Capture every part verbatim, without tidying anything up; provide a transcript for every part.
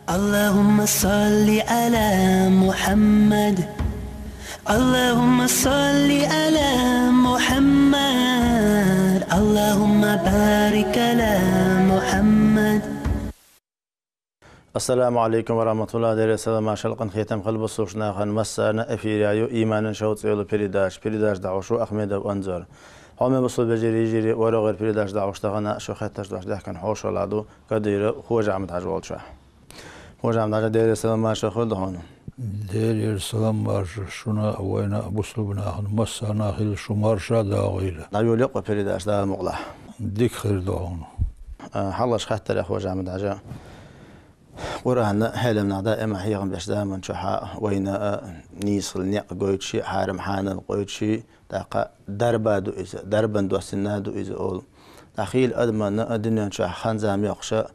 اللهم صل على محمد. اللهم صل على محمد. اللهم بارك على محمد. Ассаламу алейкум ва рахматуллахи. Дера салам, маршал, къинхетам хилда бусалба нахана. Массарна эфирехь ю «Ийманан шовзткъа» йолу передача. Передача дӀахьош ву Ахмедов Анзор. Хьоме бусалба вежарий, йижарий, вара гӀайра передача дӀахьош тахана шун хеттарш дош даьхкина хьошалла ду Кадыров Хожа-Ахьмад-Хьаьжа волчохь. Хожа-Ахьмад-Хьаьжа, дера салам, маршал хилда хьуна. Дера салам, маршал шуна, вайна, бусалба нахана, массарна хилла шу марша дагӀийла. ДӀайолийла-кх передача, Дала мукъалахь. Дика хир ду хьуна. А, хьалхарчу хаттарехь, Хожа-Ахьмад-Хьаьжа, Къуръан а, хьелам нах даима хьехам беш заман чохь а вайна а нийса хилла некъ гойтуш, хьарам-хьанал гойтуш, тӀаккха дарба ду иза, дарбан доссина ду иза олу. ТӀаккха хийла адамна а дуьнен чохь хан-зама йоккхуш а,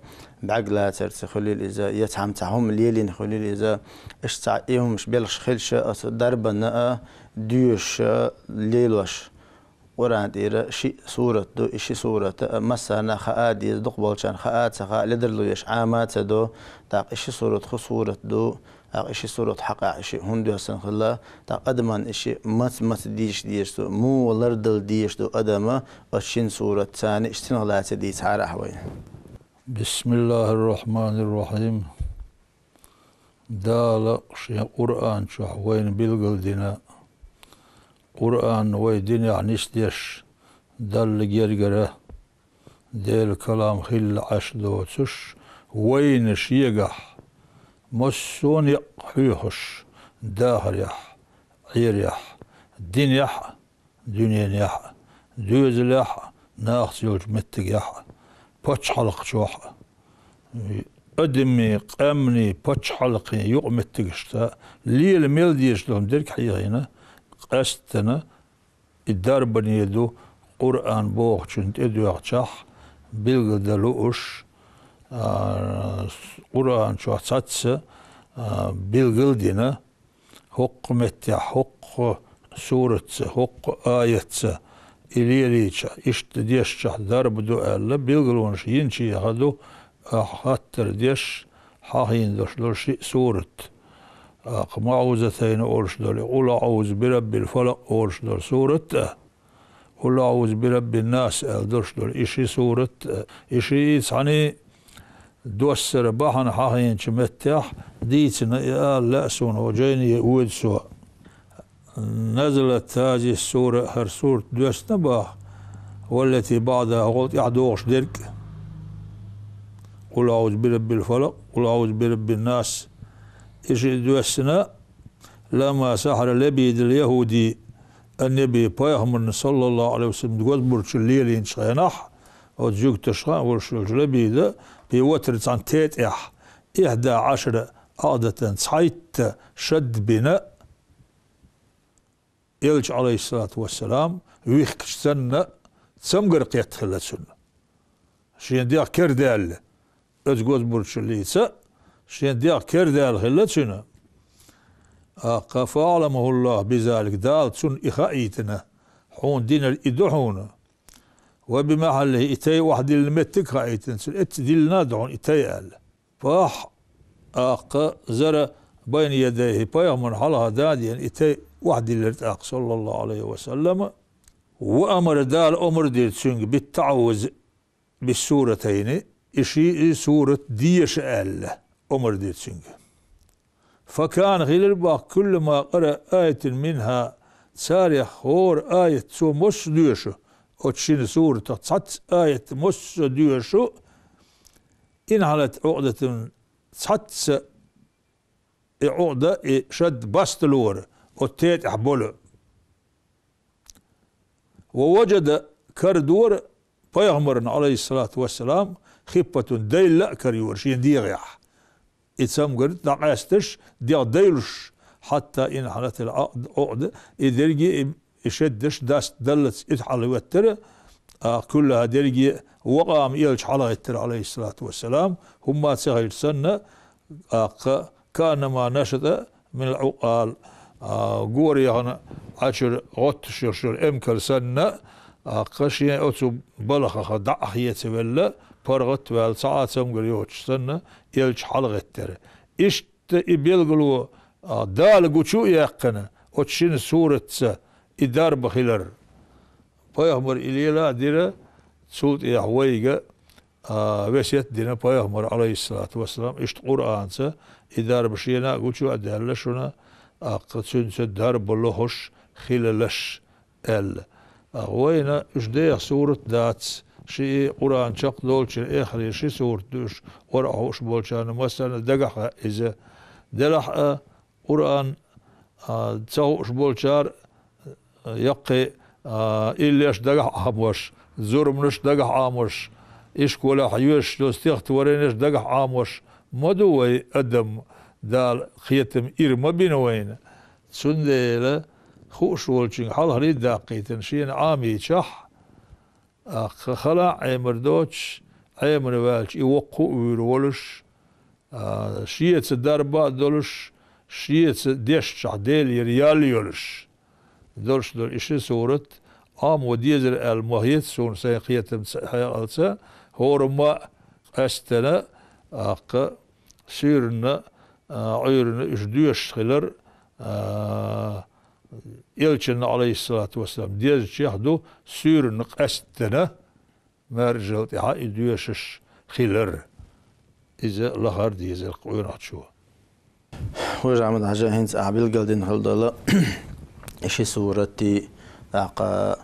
бӀаьрг лацарца хуьлийла иза, я цхьамма цхьа хӀума лелийна хуьлийла иза, иштта цхьа и хӀумаш белхаш хилча а, оцу дарбанна а доьшуш а, лелош. Къуръан тӀера шиъ сурат ду, и ши сурат а массарна хаа деза, дукхахболчарна хаа а ца хаьа, ледарло еш Ӏама а ца до, тӀаккха и ши сурат хӀун сурат ду, тӀаккха и ши сурат хьакъехь и шиъ хӀунда доьссина хилла, тӀаккха адамна и шиъ маца-маца дийша дезаш ду, муха лардала дезаш ду адама оцу шина суратца, царна и шиъ цунах лаьцна дийцахьара ахь вайна. بسم الله الرحمن الرحيم. Дала Шен Къуръан чохь вайна билгалдина, Къуръан вай динехь нисдеш, Далла гергара Делан калам хилла Ӏаш доцуш, вайна Шегахь массо а некъ хьоьхуш, дахарехь, Ӏерехь, динехь а, дуьненехь а, доьзалехь а, нахаца йолчу меттигехь а, пачхьалкхачохь а, адамийн, къаьмнийн, пачхьалкхийн юкъаметтигашца лела мел дезаш долу дерг хьехийна, къаьсттина и дарбане ду Къуръан бохучун тӀедоьгӀчахь билгал дан лууш, а, Къуръан чохь цхьацца, а, билгал а дина, хӀокху меттехь, хӀокху суратца, хӀокху аятца и лелийча, иштта дешчахь дарба ду аьлла, билгалонаш йинчеха ду, ахь хаттар деш, хьахийна долуш долу шиъ сурат. ТӀаккха МуӀаввизатайн олуш долу, Къул аӀузу бираббил фалакъ олуш долу сурат а, Къул аӀузу бираббин нас аьлла долуш долу и ши сурат а, и шиъ цхьаьний доссара бахьана хьахийначу меттехь дийцина и ала лаьа суна, хӀокху жайне воьду со. نزلت هذه السورة, хӀара сурат доьссина боху, والتي بعدها, хӀокхул тӀаьхьа догӀуш дерг а. Къул аӀузу бираббил фалакъ, Къул аӀузу бираббин нас. И шиъ доьссина, لما سحر لبيد اليهودي النبي, пайхамарна, саллаллаху Ӏалайхи ва саллам, гозбур чу лелийначу хенахь, оцу жуьгташа хаам волуш йолчу Лабида, في وتر, цхьана тетӀехь, إحدى عشرة عقدة, цхьайтта шад бина, Элча, Ӏалайхиссалату вассалам, вихкича санна, цамгар кхетта хилла цуьнан. Шен дегӀ кердаьлла, оцу гозбур чу лийца, шен дегӀ кердаьлла хилла цуьнан. ТӀаккха فأعلمه الله بذلك, Дала цунна и хаийтина, хьуна динарг и ду хьуна. وبمحله, и тай охьадиллина меттиг а хаийтина цунна, эцца диллина а ду хьуна и тай аьлла. فأح, тӀаккха, ذر بين يديه, пайхамарна хьалха дадийна и тай охьадиллира тӀаккха, саллаллаху Ӏалайхи ва саллам. وأمر, Дала омра дира цуьнга, بالتعوذ بالسورتين, и шиъ сурат деша аьлла, омра дира цуьнга. فكان, хилира боху, كلما قرأ آية منها, царех хӀора аят цо массо а доьшу, оцу шина суратах цхьацца аят массо а доьшу, انحلت عقدة, цхьацца и Ӏукъда, и шад басталора, оцу тетӀехь болу. ووجد, карадора пайхамарна, Ӏалайхиссалату вассалам, خفة, дайла а карайора шен дегӀехь. И цамгар дӀакъаьсташ, дегӀ дайлуш, حتى انحلت العقدة, и дерриге а и, и шаддаш даст даллац и хьалаветтара, а, كلها, дерриге а, وقام, Элча хьалагӀиттира, Ӏалайхиссалату вассалам, хӀумма а ца хилча санна, тӀаккха كأنما نشط من العقال, а, горехана Ӏачуьра гӀоттуш йолуш йолу эмкал санна, тӀаккха шен оцу балхах дӀа а хецавелла, паргӀат а ваьлла, цхьа а цамгар йоцуш санна, элча хьалагӀеттера. Иштта и белгало, а, Дала гучу а яьккхина, оцу шина суратца и дарба хилар. Пайхамар и лела а дира, цул тӀехьа вайга, а, весет а дина пайхамар, Ӏалайхиссалату вассалам, иштта Къуръанца и дарба шена а гучу а даьлла шуна, тӀаккха цуьнца дарба лохуш хилалаш аьлла. А вайна уьш деха сурат дац, шиъ Къуръан чекхдолчуьра эххар ши сурат ду уьш, Къуръан хууш болчарна массарна дагахь хаьа иза. Делахь а, Къуръан, а, ца хууш болчара, а, яккхий, а, иллеш дагахь Ӏамош, зурманаш дагахь Ӏамош, ишколехь йоьшуш йолу стихотворенеш дагахь Ӏамош ма ду вай адам, Дала кхетам ира ма бина вайна. Цундела хууш волчуьнга хьалхара даккхийтина шена Ӏамийчахь, а, кха хала а Ӏемар доцуш, Ӏемар ваьлча и воккха а вуьйр волуш, а, шеца дарба а долуш, шеца дешчахь Делера ял йолуш долуш долу и ши сурат Ӏамо дезара аьлла ма хета суна сайн кхетамца, хьекъалца, хӀораммо а къаьсттина, а, кха суьйранна, а, Ӏуьйранна уьш доьшуш хилар, а, элчанна, Ӏалайхиссалату вассалам, дезачех ду суьйранна къаьсттина, маьржал тӀаьхьа и доьшуш хилар. Иза лахара дезара къонахчо. Вежа Ахьмад-Хьаьжа, хӀинца ахь билгалдина хила долу и ши сурат, тӀаккха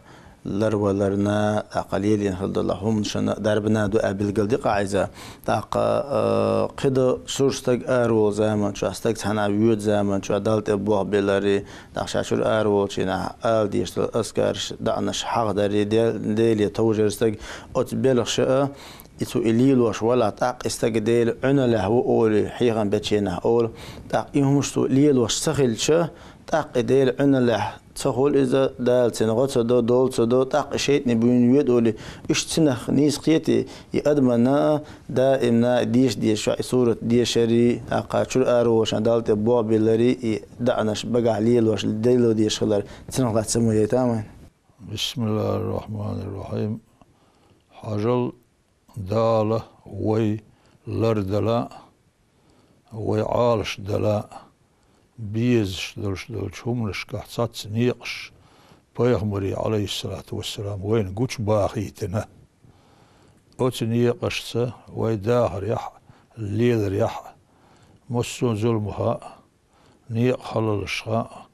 ларваларна, тӀаккха лелийна хила долу хӀуманашна дарбана ду аьлла билгалдина ахь иза. ТӀаккха, а, кхидӀа шуьра стаг араволу заман чохь, стаг цхьана воьду заман чохь, Далла тӀе болх беларе, тӀаккха ша чуьра араволучу хенахь ала дезаш долу азкараш, доӀанаш хьахадаре, Дел-, Деле товжар стаг оцу белхаша а, и цу и лелош валахь, тӀаккха и стаг Делан Ӏуьналлехь ву олий, хьехам бечу хенахь олу, тӀаккха и хӀумаш цо лелош ца хилча, тӀаккха и Делан Ӏуьналлехь ца хуьлу иза, Дала цуьнан гӀо ца до, дола ца до, тӀаккха и шайтӀане буьйна воьду олий, уьш цунах нийса кхетий, и адамна а, даимна а деша дезаш и сурат дешаре, тӀаккха чуьра араволчарна Далла тӀе болх беларе, и доӀанаш багахь лелош, дело дезаш хилар, цунах лаьцна ма яйтамай. Бисмиллахир-рахманир-рахим. Хьажал, Дала вай лардала, вай Ӏалашдала, безаш долуш долчу хӀуманашкахь цхьацца некъаш пайхамаре, Ӏалайхиссалату вассалам, вайна гучубахийтина. Оцу некъашца вай дахарехь а, леларехь а, массо а зуламах а, некъа халалашха а,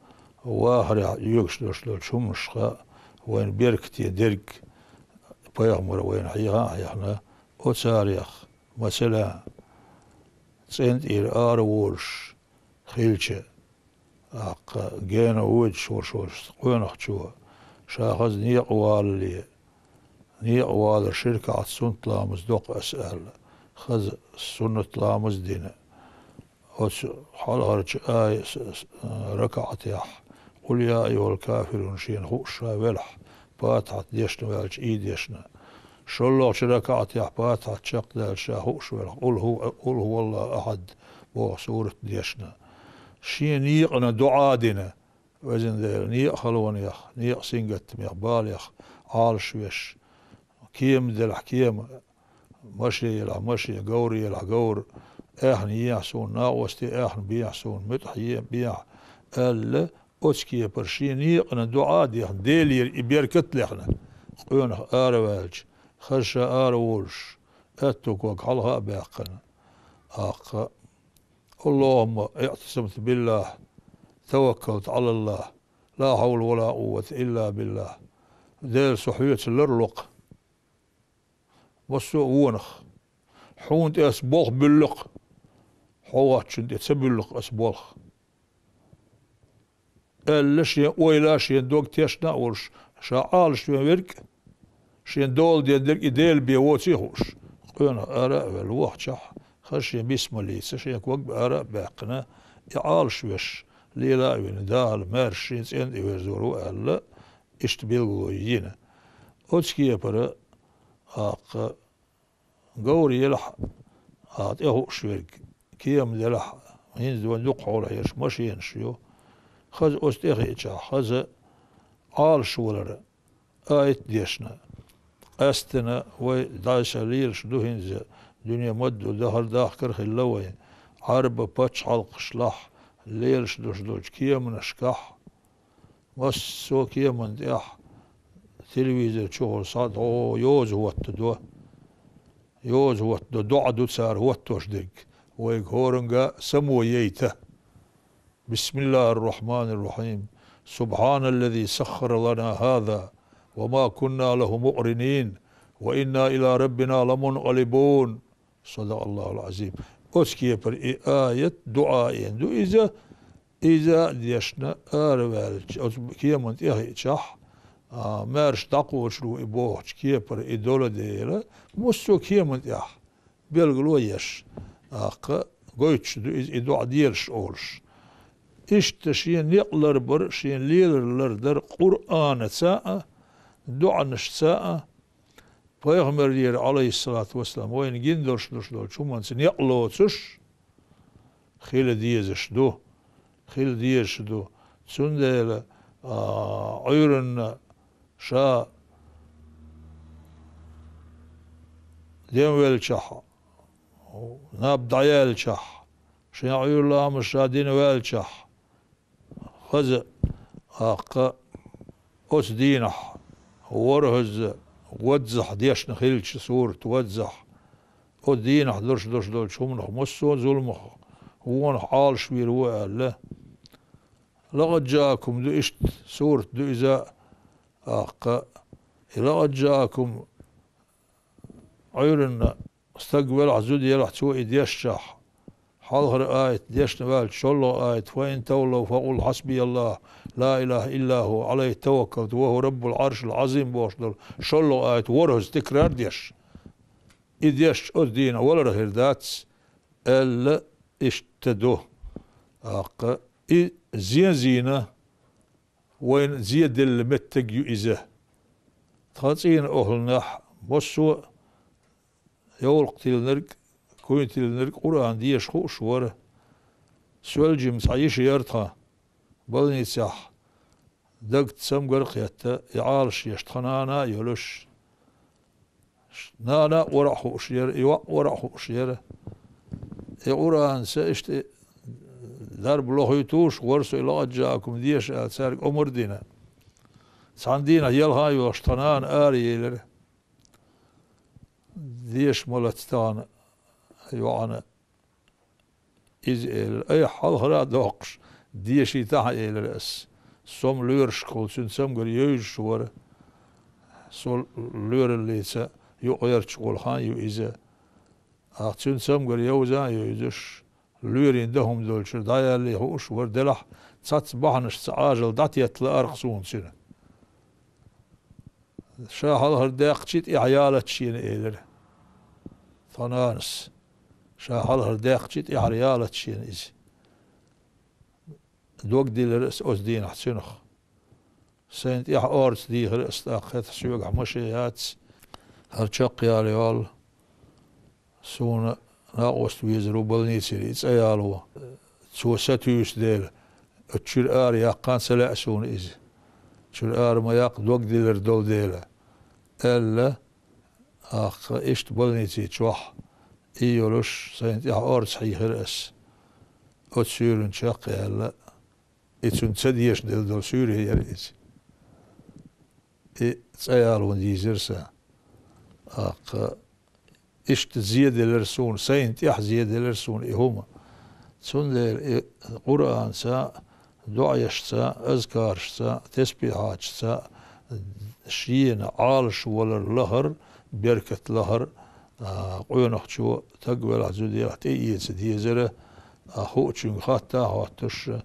вахарехь оьгуш долуш долчу хӀуманашха а вайна беркате дерг пайхамара вайна хьеха а хьехна, оцарех, масала, цӀен тӀера араволуш хилча, тӀаккха гена воьдуш волуш волчу къонахчо, ша хаза некъа валале, некъа валар ши ракаӀат суннат ламаз доккху аса аьлла, хаза суннат ламаз дина. Оцу хьалхарчу ая с-, с-, ракаӀатехь, Къул я айюхал кафирун шена хууш ша велахь, Патахьат дешна ваьлча и дешна. ШоллагӀчу ракаӀатехь Патахьат чекхдаьлча ша хууш велахь, Къул хӀу-, Къул хӀуваллаху ахьад боху сурат дешна. Шен некъана дуӀа дина, Везан Дела, некъа халонех, некъа сингаттамех, балех Ӏалашвеш, кема делахь кема, маше елахь маше, говр елахь говр, аьхна ехьа суна, накъостий аьхна бехьа суна, муьтӀахь е-, бехьа, аьлла, оцу кепара шен некъана дуӀа а дехна, Делера и беркат а лехна, къонах араваьлча, хаза ша араволуш, аьтту ког хьалха а баьккхина, тӀаккха: «Аллахумма иътасамту биллахь, таваккалту Ӏалаллахь, ла хьавла ва ла къуввата илла биллахь». Дела, со хьоьца ларло-кх массо а вонах. Хьуна тӀе ас болх буьллу-кх, хьо воцчунна тӀе ца буьллу-кх ас болх, аьлла, шен ойла, шен дог тешна а волуш, ша Ӏалашвен верг а, шен дола ден дерг а и Дела бен воций а хууш, къонах ара а ваьлла вахчахь, хаза шен бисмаллица шен ког а ара а баьккхина, и Ӏалашвеш, лела а вина, Дала маьрша шен цӀен тӀе верзор ву аьлла, иштта билгало йина. Оцу кепара, тӀаккха, говр елахь а, тӀехууш верг, кема делахь а, хӀинца вайн дукха хьолахь ерш машенаш ю. Хаза оцу тӀе хиъчахь, хаза Ӏалашвалар, аят дешна. Къаьстина вай дӀа ша лелаш ду хӀинца, дуьне ма-дду, дахар-дахкар хилла вай, Ӏарба пачхьалкхашлахь лелаш долуш долчу кеманашкахь, массо а кеман тӀехь телевизор чухула схьа дӀо йоза хӀоттадо. Йоза хӀоттадо, доӀа ду цара хӀоттош дерг, вайга хӀоранга само яйта. بسم الله الرحمن الرحيم. سبحان الذي سخر لنا هذا وما كنا له مقرنين وإنا إلى ربنا لمنقلبون. صدق الله العظيم. Оцу кепара и аят дуӀа ен ду иза, иза а дешна араваьлча, оцу кеман тӀе а хиъчахь, а, маьрша дӀакхочур ву и бохучу кепара и дола дела, массо а кеман тӀехь белгало еш, тӀаккха гойтуш ду иза и доӀа делаш олуш. Иштта шен некъ ларбар, шен лелар лардар Къуръанаца а, доӀанашца а, пайхамарера, Ӏалайхиссалату вассалам, вайна гина долуш долуш долчу хӀуманца некъ лоцуш хила дезаш ду, хила дезаш ду. Цундела, а, Ӏуьйранна ша денвелчахь, наб дӀаяьлчахь, шен Ӏуьйра ламаз ша дина ваьлчахь, хаза, тӀаккха оцу дийнахь ворхӀазза, ваззахь дешна хилча сурат, ваззахь, оцу дийнахь долуш долуш долчу хӀуманах, массо а зуламах, вонах Ӏалашвийр ву аьлла. «Лакъад жаакум» ду иштта, сурат ду иза, тӀаккха, и «Лакъад жаакум» Ӏуьйранна стаг велахь, зуда елахь, цо и дешчахь, хьалхара аят дешна ваьлча, шоллагӀа аят: «Фа ин таваллав, факъул: хьасбияллаху, ла илаха илла хӀува, Ӏалайхи таваккалту, ва хӀува раббул Ӏаршил Ӏазим», бохуш долу шоллагӀа аят ворхӀазза тикрар деш. И дешча оцу дийнахь валар хир дац, аьлла, иштта ду. ТӀаккха и зен-зийна вайна зеделла меттиг ю иза. Тхан цӀийнан охӀланехь массо а йовлакх тиллинарг, куй тиллинарг Къуръан деша хууш вара. Соьлжа-м цхьа йиша яра тхан, больницехь дагца цамгар а кхетта, и Ӏалаш еш тхан нана а йолуш. Нана а вара а хууш яра, и йоӀ а вара а хууш яра. И Къуръанца иштта и дарба лохуьйтуш вара со, и «Лакъад жаакум» деша аьлла, цаьрга омра а дина. Цхьана дийнахь, ялха а йолуш, тхан нана араелира. Деша ма лаца тахана йоӀана. Иза элира: «Айхьа, хьалхара а доккхуш, дешийтахьа», — элира ас. Со-м лоьрашкахула цуьнан цамгар евзаш вара. Со лоьраллица юкъ гӀерташ волу хан ю иза. ТӀаккха цуьнан цамгар евза а евзаш, лоьрийн дан хӀума долчуьра дӀаяьлла хууш вара, делахь цхьацца бахьанашца Ӏажал дӀатетта лаара-кх суна цуьнан. Ша хьалхара даьккхича тӀаьхьа ялац шена, элира тхан нанас. Ша хьалхара даьккхича тӀаьхьара ялац шена иза. Дог диллира ас оцу дийнахь цуьнах. Сайна тӀаьхьа орца дийхира ас, тӀаккха хета соьгахь машен яц, хӀара чекхъяла йолу. Суна накъост везар ву больницера и цӀа яло. Цо сатуьйсу дела, оцу чуьра ара яккхана ца лаьа суна иза. Чуьра ара ма яккха, дог диллар долу дела, аьлла, тӀаккха иштта больници чохь и йолуш, сайна тӀехь орца хьийхира ас. Оцу суьйранна чекх а яьлла, и цуьнан ца дешна делла долу суьйре яра иза. И цӀа ялонан дийзира сан. ТӀаккха иштта зеделира суна, сайна тӀехь зеделира суна и хӀума. Цундела и Къуръанца, доӀашца, азкарашца, тесбихьаташца шена Ӏалаш валар лахара, беркат лахара, а, къонахчо, стаг велахь, зуда елахь, тӀеэца дезара, а, хуучуьнга хатта а хоттуш, а,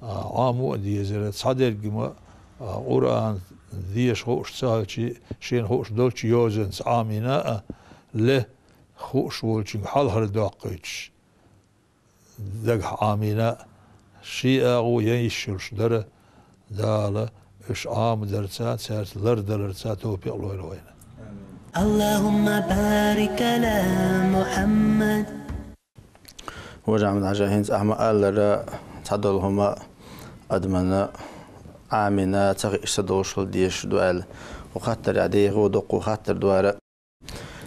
Ӏамо а дезара, цхьадерг ма, а, Къуръан деша хууш ца хилча, шена хууш долчу йозанца Ӏамийна а, ле хууш волчуьнга хьалхара доккхуьйтуш, дагахь Ӏамийна а, шен агӀо ян йиш йолуш дара. Дала уьш Ӏамадарца, цаьрца лардаларца товпикъ лойла вайна. اللهم بارك على محمد. Важа Ахьмад-Хьажа, хӀинца ахьа ма-аллара, цхьадолу хӀума адамна Ӏамийна ца хиъча ца долуш хила дезаш ду аьлла. Кху хаттарехь дехо доккхо хаттар дара.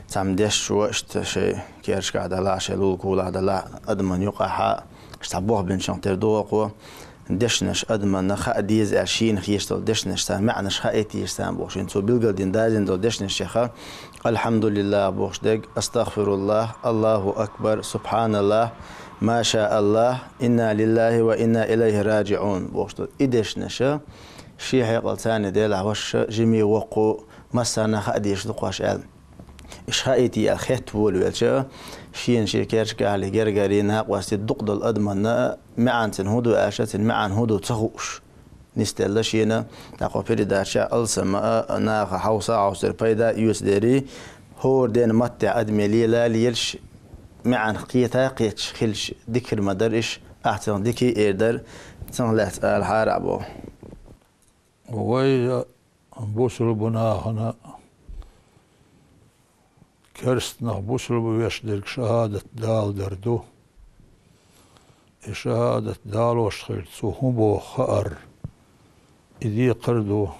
Цхьамма дешна иштта шайн керчахь далахь, шайн лулахь далахь, адамна юкъахь иштта бохбинчух тера дохо. Дешнаш адамна хаа деза аьлла шена хеташ долу дешнаш царна маьӀнаш хаийта еза царна бохуш. Шена цо билгалдина, дазийна долу дешнаш яха: «Алхьамдулиллах» бохуш дерг, «АстагӀфируллах», «Аллаху акбар», «Субханаллах», «Ма ша Аллах», «Инна лиллахи ва инна илайхи раджиун» бохуш долу и дешнаш шен хьекъал царна делахь ваша жиме воккху, массарна хаа дезаш ду-кх уьш аьлла. Иштта хаийта аьлла хетта волавелча, шена шен керчахьлий, гергарий, накъостий дукха долу адамна маьӀна цуьнан хӀун ду аьлча, цуьнан маьӀна хӀун ду ца хууш нисделла шена. ТӀаккха передачехь алсам а, наха хьовса а хьовсура, пайда а оьцу дерий, хӀора ден маттехь адаме лела а лелаш, маьӀна кхета а кхеташ хилча, дика хир ма дара иштта, ахь цунах дика а эр дара, цунах лаьцна алахьара боху. Вай бусулба нахана, керста нах бусулба веш дерг шахӀадат даладар ду. И шахӀадат далош хилча цо хӀун боху хаар, и декхар а ду.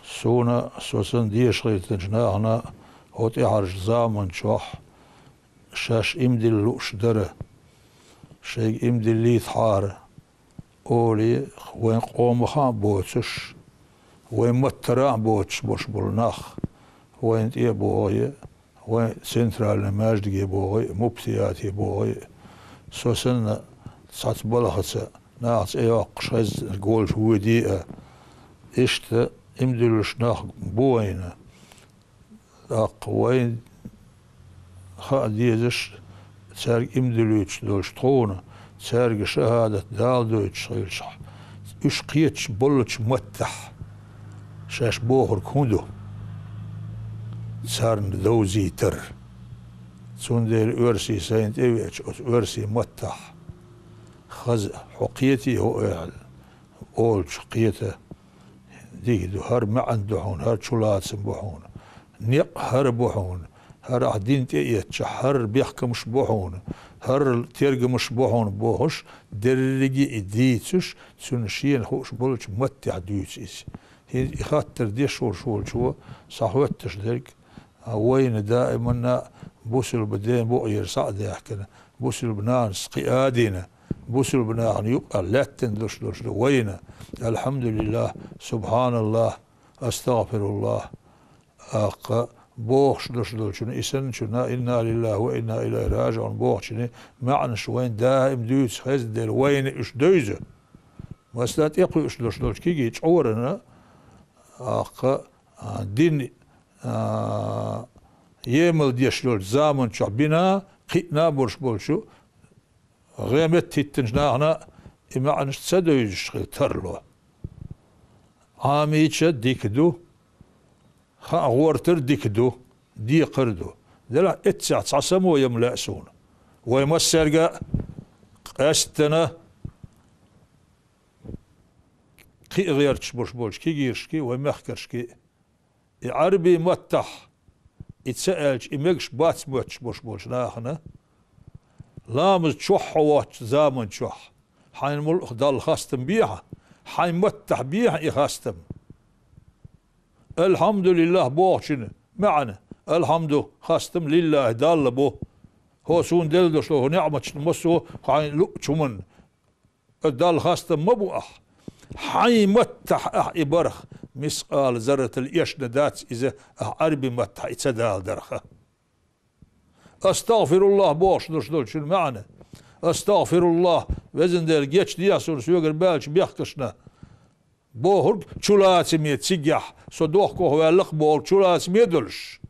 Суна, со санна деша хилийтинчу нахана хӀокху тӀаьхьарчу заманчохь шаьш иман дилла лууш дара, шайга иман диллийтахьара олий, вайн къомах а боцуш, вайн маттара а боцуш болуш болу нах, вайна тӀе а богӀий, вайн центральный маьждиге богӀий, муфтияте богӀий, со санна цхьацца балхаца нах цӀе йоккхуш хезна волуш воьдий а. Иштта иман диллуш нах бу вайна. ТӀаккха вайн хаа дезаш, цаьрга иман диллуьйтуш долуш тхуна, цаьрга шахӀадат даладойтуш хилчахь, уьш кхеташ боллучу маттахь шаьш бохург хӀун ду, царна довзийтар. Цундела оьрсий сайна тӀевеача, оцу оьрсийн маттахь хаза, хьо кхетий хӀокху аьлла, олучух кхета. Дика ду, хӀара маьӀна ду хьуна, хӀара чулацам бу хьуна, некъ хӀара бу хьуна, хӀара ахь дин тӀеэцча, хӀара бехкамаш бу хьуна, хӀара тергамаш бу хьуна бохуш, дерриге а и дийцуш, цунна шена хууш болчу маттехь дуьйцу иза. ХӀинца и хаттар деш волуш волчо схьахӀоьтташ дерг, а, вайна даиманна бусулба ден букъера схьа а даьхкина, бусулба нанас кхиа а дина, бусулба нахана юкъахь лаьттина долуш долуш ду вайна. Алхьамдулиллах, субханаллах, астагӀфируллах, аккха бохуш долуш долчунна, и санначунна, инна лиллахи ва инна илайхи раджиун бохучунна маьӀнаш вайна даим дуьйцу хезна дела, вайна уьш девза. Масала, тӀекхуьуш долуш долчу кегий чкъорана, аккха, а, дин, а, емал деш долчу заманчохь бина, кхиъна а болуш болчу гӀеметтахӀиттинчу нахана и маьӀнаш ца девзаш хила тарло. Ӏамийча дика ду, хаа гӀортар дика ду, декхар ду. Делахь эццехь цхьа само яма лаьа суна. Вай массаьрга а къаьсттана кхиа гӀерташ болуш болчу кегийрашкий, вай мехкаршкий, и Ӏарбий маттахь, и ца аьлча, и мегаш бац моьттуш болуш болчу нахана, ламаз чохь хьо воцчу заманчохь, хьайна муьлхха Далла хастам бехьа, хьайн маттахь бехьа и хастам. Алхьамдулиллах бохучун маьӀна, алхьамду, хастам лиллахи, Далла бу. ХӀо суна делла долуш долу хӀо неӀматашна массо а хьайн луъучу хӀуманна. Далла хастам ма бу ахь. Хьайн маттахь ахь и барх мискъала зарратал эшна дац иза, ахь Ӏарби маттахь и ца даладарха. АстагӀфируллах бохуш долуш долчун маьӀна. АстагӀфируллах, везан Дела, гечдехьа суна соьгара баьллачу бехкашна. Бохург чулацаме цигахь, со дохко ваьлла-кх бохург чулацаме долуш.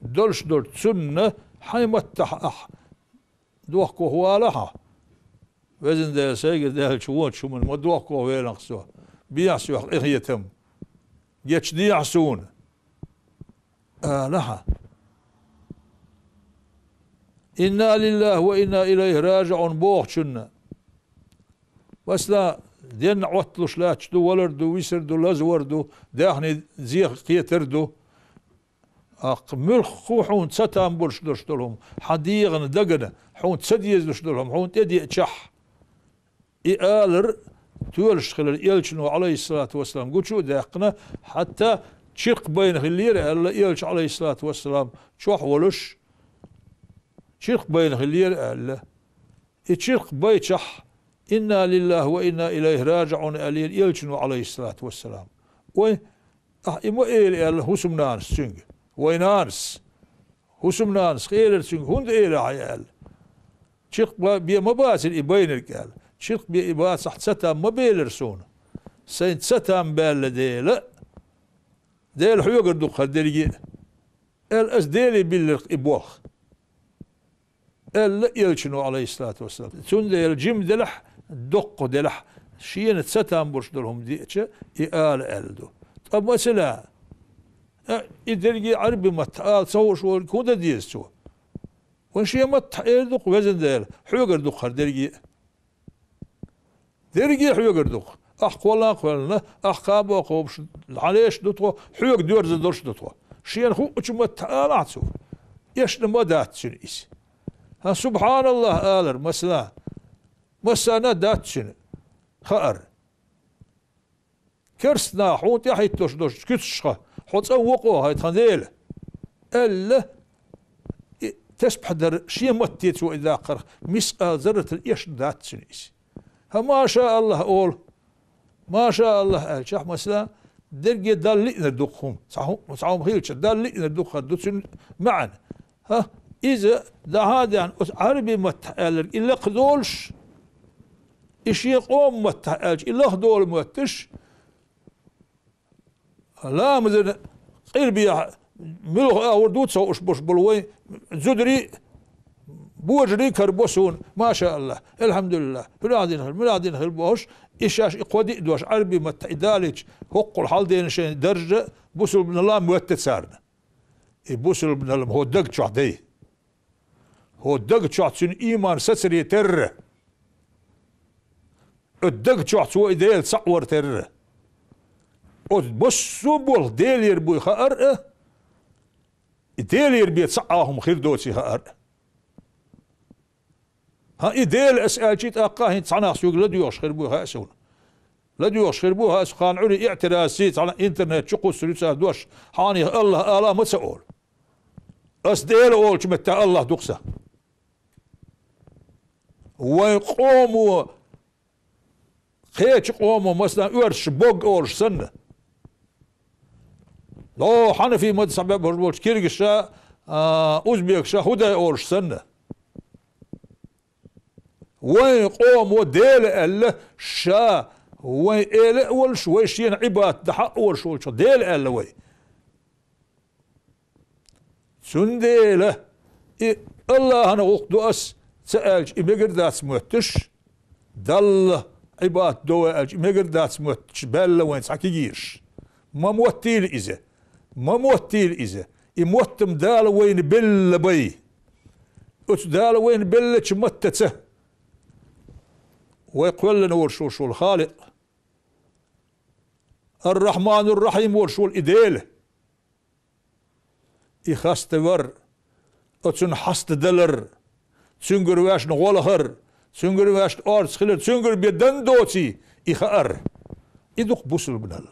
Долуш долчу цунна хьайн маттахь ахь дохко вала хьо. Везан Дела, сайгара даьллачу вончу хӀуманна ма дохко велахь со. Бехьа соьх къинхетам. Гечдехьа суна. Ала хьо. Инна лиллахи ва инна илайхи раджиун бохучунна. Масала, денна Ӏотталуш лаьтташ ду, валар ду, висар ду, лазвар ду, даьхни зеха кхетар ду. Аккха муьлхха хьуна ца там болуш долуш долу хӀума, хьан дегӀана дагана хьуна ца дезалуш долу хӀума хьуна тӀедеъчахь, и алар тоьлуш хилар элчано, Ӏалайхиссалату вассалам, гучу а даьккхина, хьатта чиркх байна хиллера аьлла, элча, Ӏалайхиссалату вассалам, чохь волуш, чиркх байна хиллера аьлла. И чиркх байчахь, «Инна лиллахи ва инна илайхи раджиӀун», аьллера элчано, Ӏалайхиссалату вассалам. Ой, ахь и ма эла аьлла хӀусамнанас цуьнга. Вай нанас, хӀусамнанас элира цуьнга, хӀунда элира хьан аьлла. Чиркх ба-, бен ма бацара и байнарг аьлла. Чиркх бен и бацахь, цатам ма белира суна. Сайна цатам баьлла дела, Дела хьоьгара ду-кх хӀара дерриге а, аьлла, ас Деле биллира-кх и болх, аьлла элчано, Ӏалайхиссалату вассалам. Цундела жима делахь, доккха делахь, шена цатам болуш долу хӀума деача, и ала аьлла ду. Ткъа масала, а, и дерриге Ӏаьрби маттахь ала ца хууш волчу хӀун дан деза цо? Вайн шен маттахь эр ду-кх, везан Дела, хьоьгара ду-кх хӀара дерриге а. Дерриге а хьоьгара ду-кх. Ахь кхоллан а кхоьллина, ахь кхаба а кхобуш, хьан леш а ду тхо, хьоьга доьрзур долуш а ду тхо. Шена хуучу маттахь алахь цо. Эшна ма дац цуьнан иза. ХӀан, субхьаналлахӀ алар, масала, массарна а дац цуьнан хаар. Керста наха хьуна тӀаьхьахӀитталуш долчу куьцашха хьо цӀа вокъо хьай тхан Дела, аьлла, и тесбахь дар шен матте цо и даккхарх мискъал зарратал эшна дац цуьнан иза. ХӀан, ма ша АллахӀ олу. Ма ша АллахӀ аьлчахь, масала, дерриге Далла лиънар ду-кх хӀума. Цхьа хӀу-, цхьа хӀума хилча, Далла лиънар ду-кх хӀара ду цуьнан маьӀна. ХӀа, иза дӀахьа а даьхна, оцу Ӏаьрби маттахь аьлларг и лакха долуш, и шен къоман маттахь аьлча, и лахдолу моьттуш, ламазан къилбехь муьлха агӀор ду ца хууш болуш болу вайн зударий, божарий карабо суна, ма ша АллахӀ, алхьамдулиллахӀ, хӀун ахь дина хир, муьлха ахь дина хир бохуш, и шаьш и кхо-диъ дош Ӏаьрби маттахь и далийча, хӀоккхул хьалдена шайн даржа бусулбанал моьтту царна. И бусулбанал-м хӀокху даг чохь дай. ХӀокху даг чохь цуьнан ийман сацаре терра. Оцу даг чохь цо и Дела цхьаъ вар терра. Оцу массо а болх Делера буй хаар а, и Делера бен цхьа а хӀума хир доций хаар а. ХӀан, и Дела ас аьлча, и тӀаккха хӀинца цхьанах соьга ладоьгӀуш хир бу хаьа суна. ЛадоьгӀуш хир бу хӀара ас кхана Ӏуьйре иӀтиразций, цхьана интернет чу кхуссур ю цара дош, хьанех АллахӀ ала а ма ца олу. Ас Дела олучу меттехь АллахӀ ду-кх сан. Вайн къомо, кхечу къомо, масала, оьрсаша бог олуш санна, дӀо хьанафи мазхьабехь болуш болчу киргизаша, а, узбекаша хӀудай олуш санна, вайн къомо Дела аьлла, ша вайн эла а волуш, вай шена Ӏибадат дан хьакъ а волуш волчух Дела аьлла вай. Цундела и АллахӀана гӀуллакх ду ас ца аьлча, и мегар дац моьттуш, Далла Ӏибадат до вай аьлча, и мегар дац моьттуш баьлла вайн цхьа кегийраш. Ма моттийла иза. Ма моттийла иза. И мотт-м Дала вайна белла бай. Оцу Дала вайна беллачу маттаца вай кхоьллина волуш волу Халикъ, Ар-Рахьманур-Рахьим волуш волу и Дела. И хаставар, оцунна хьастадалар, цуьнгара ваьшна гӀо лахар, цуьнгара ваьшна орца хилар, цуьнгара бен дан доций, и хаар. И ду-кх бусулбанал.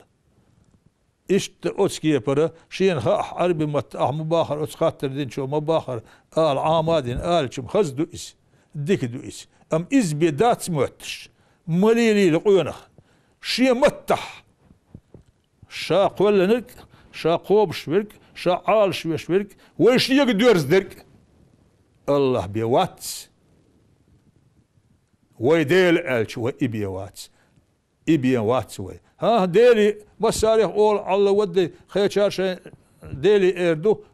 Иштта оцу кепара шена хаахь, Ӏаьрби матта ахь ма бахара, оцу хаттар динчо ма бахара, ала Ӏама а дина алича-м хаза ду иза, дика ду иза. Амма иза бен дац моьттуш, ма лелийла къонах. Шен маттахь ша кхоьллинарг, ша кхобуш верг, ша Ӏалашвеш верг, вай шега доьрза дерг АллахӀ бен вац. Вай Дела аьлча, вай и бен вац. И бен вац вай. ХӀан, Дели массарех олу, Алла ваддай, кхечара шайн Дели эр ду,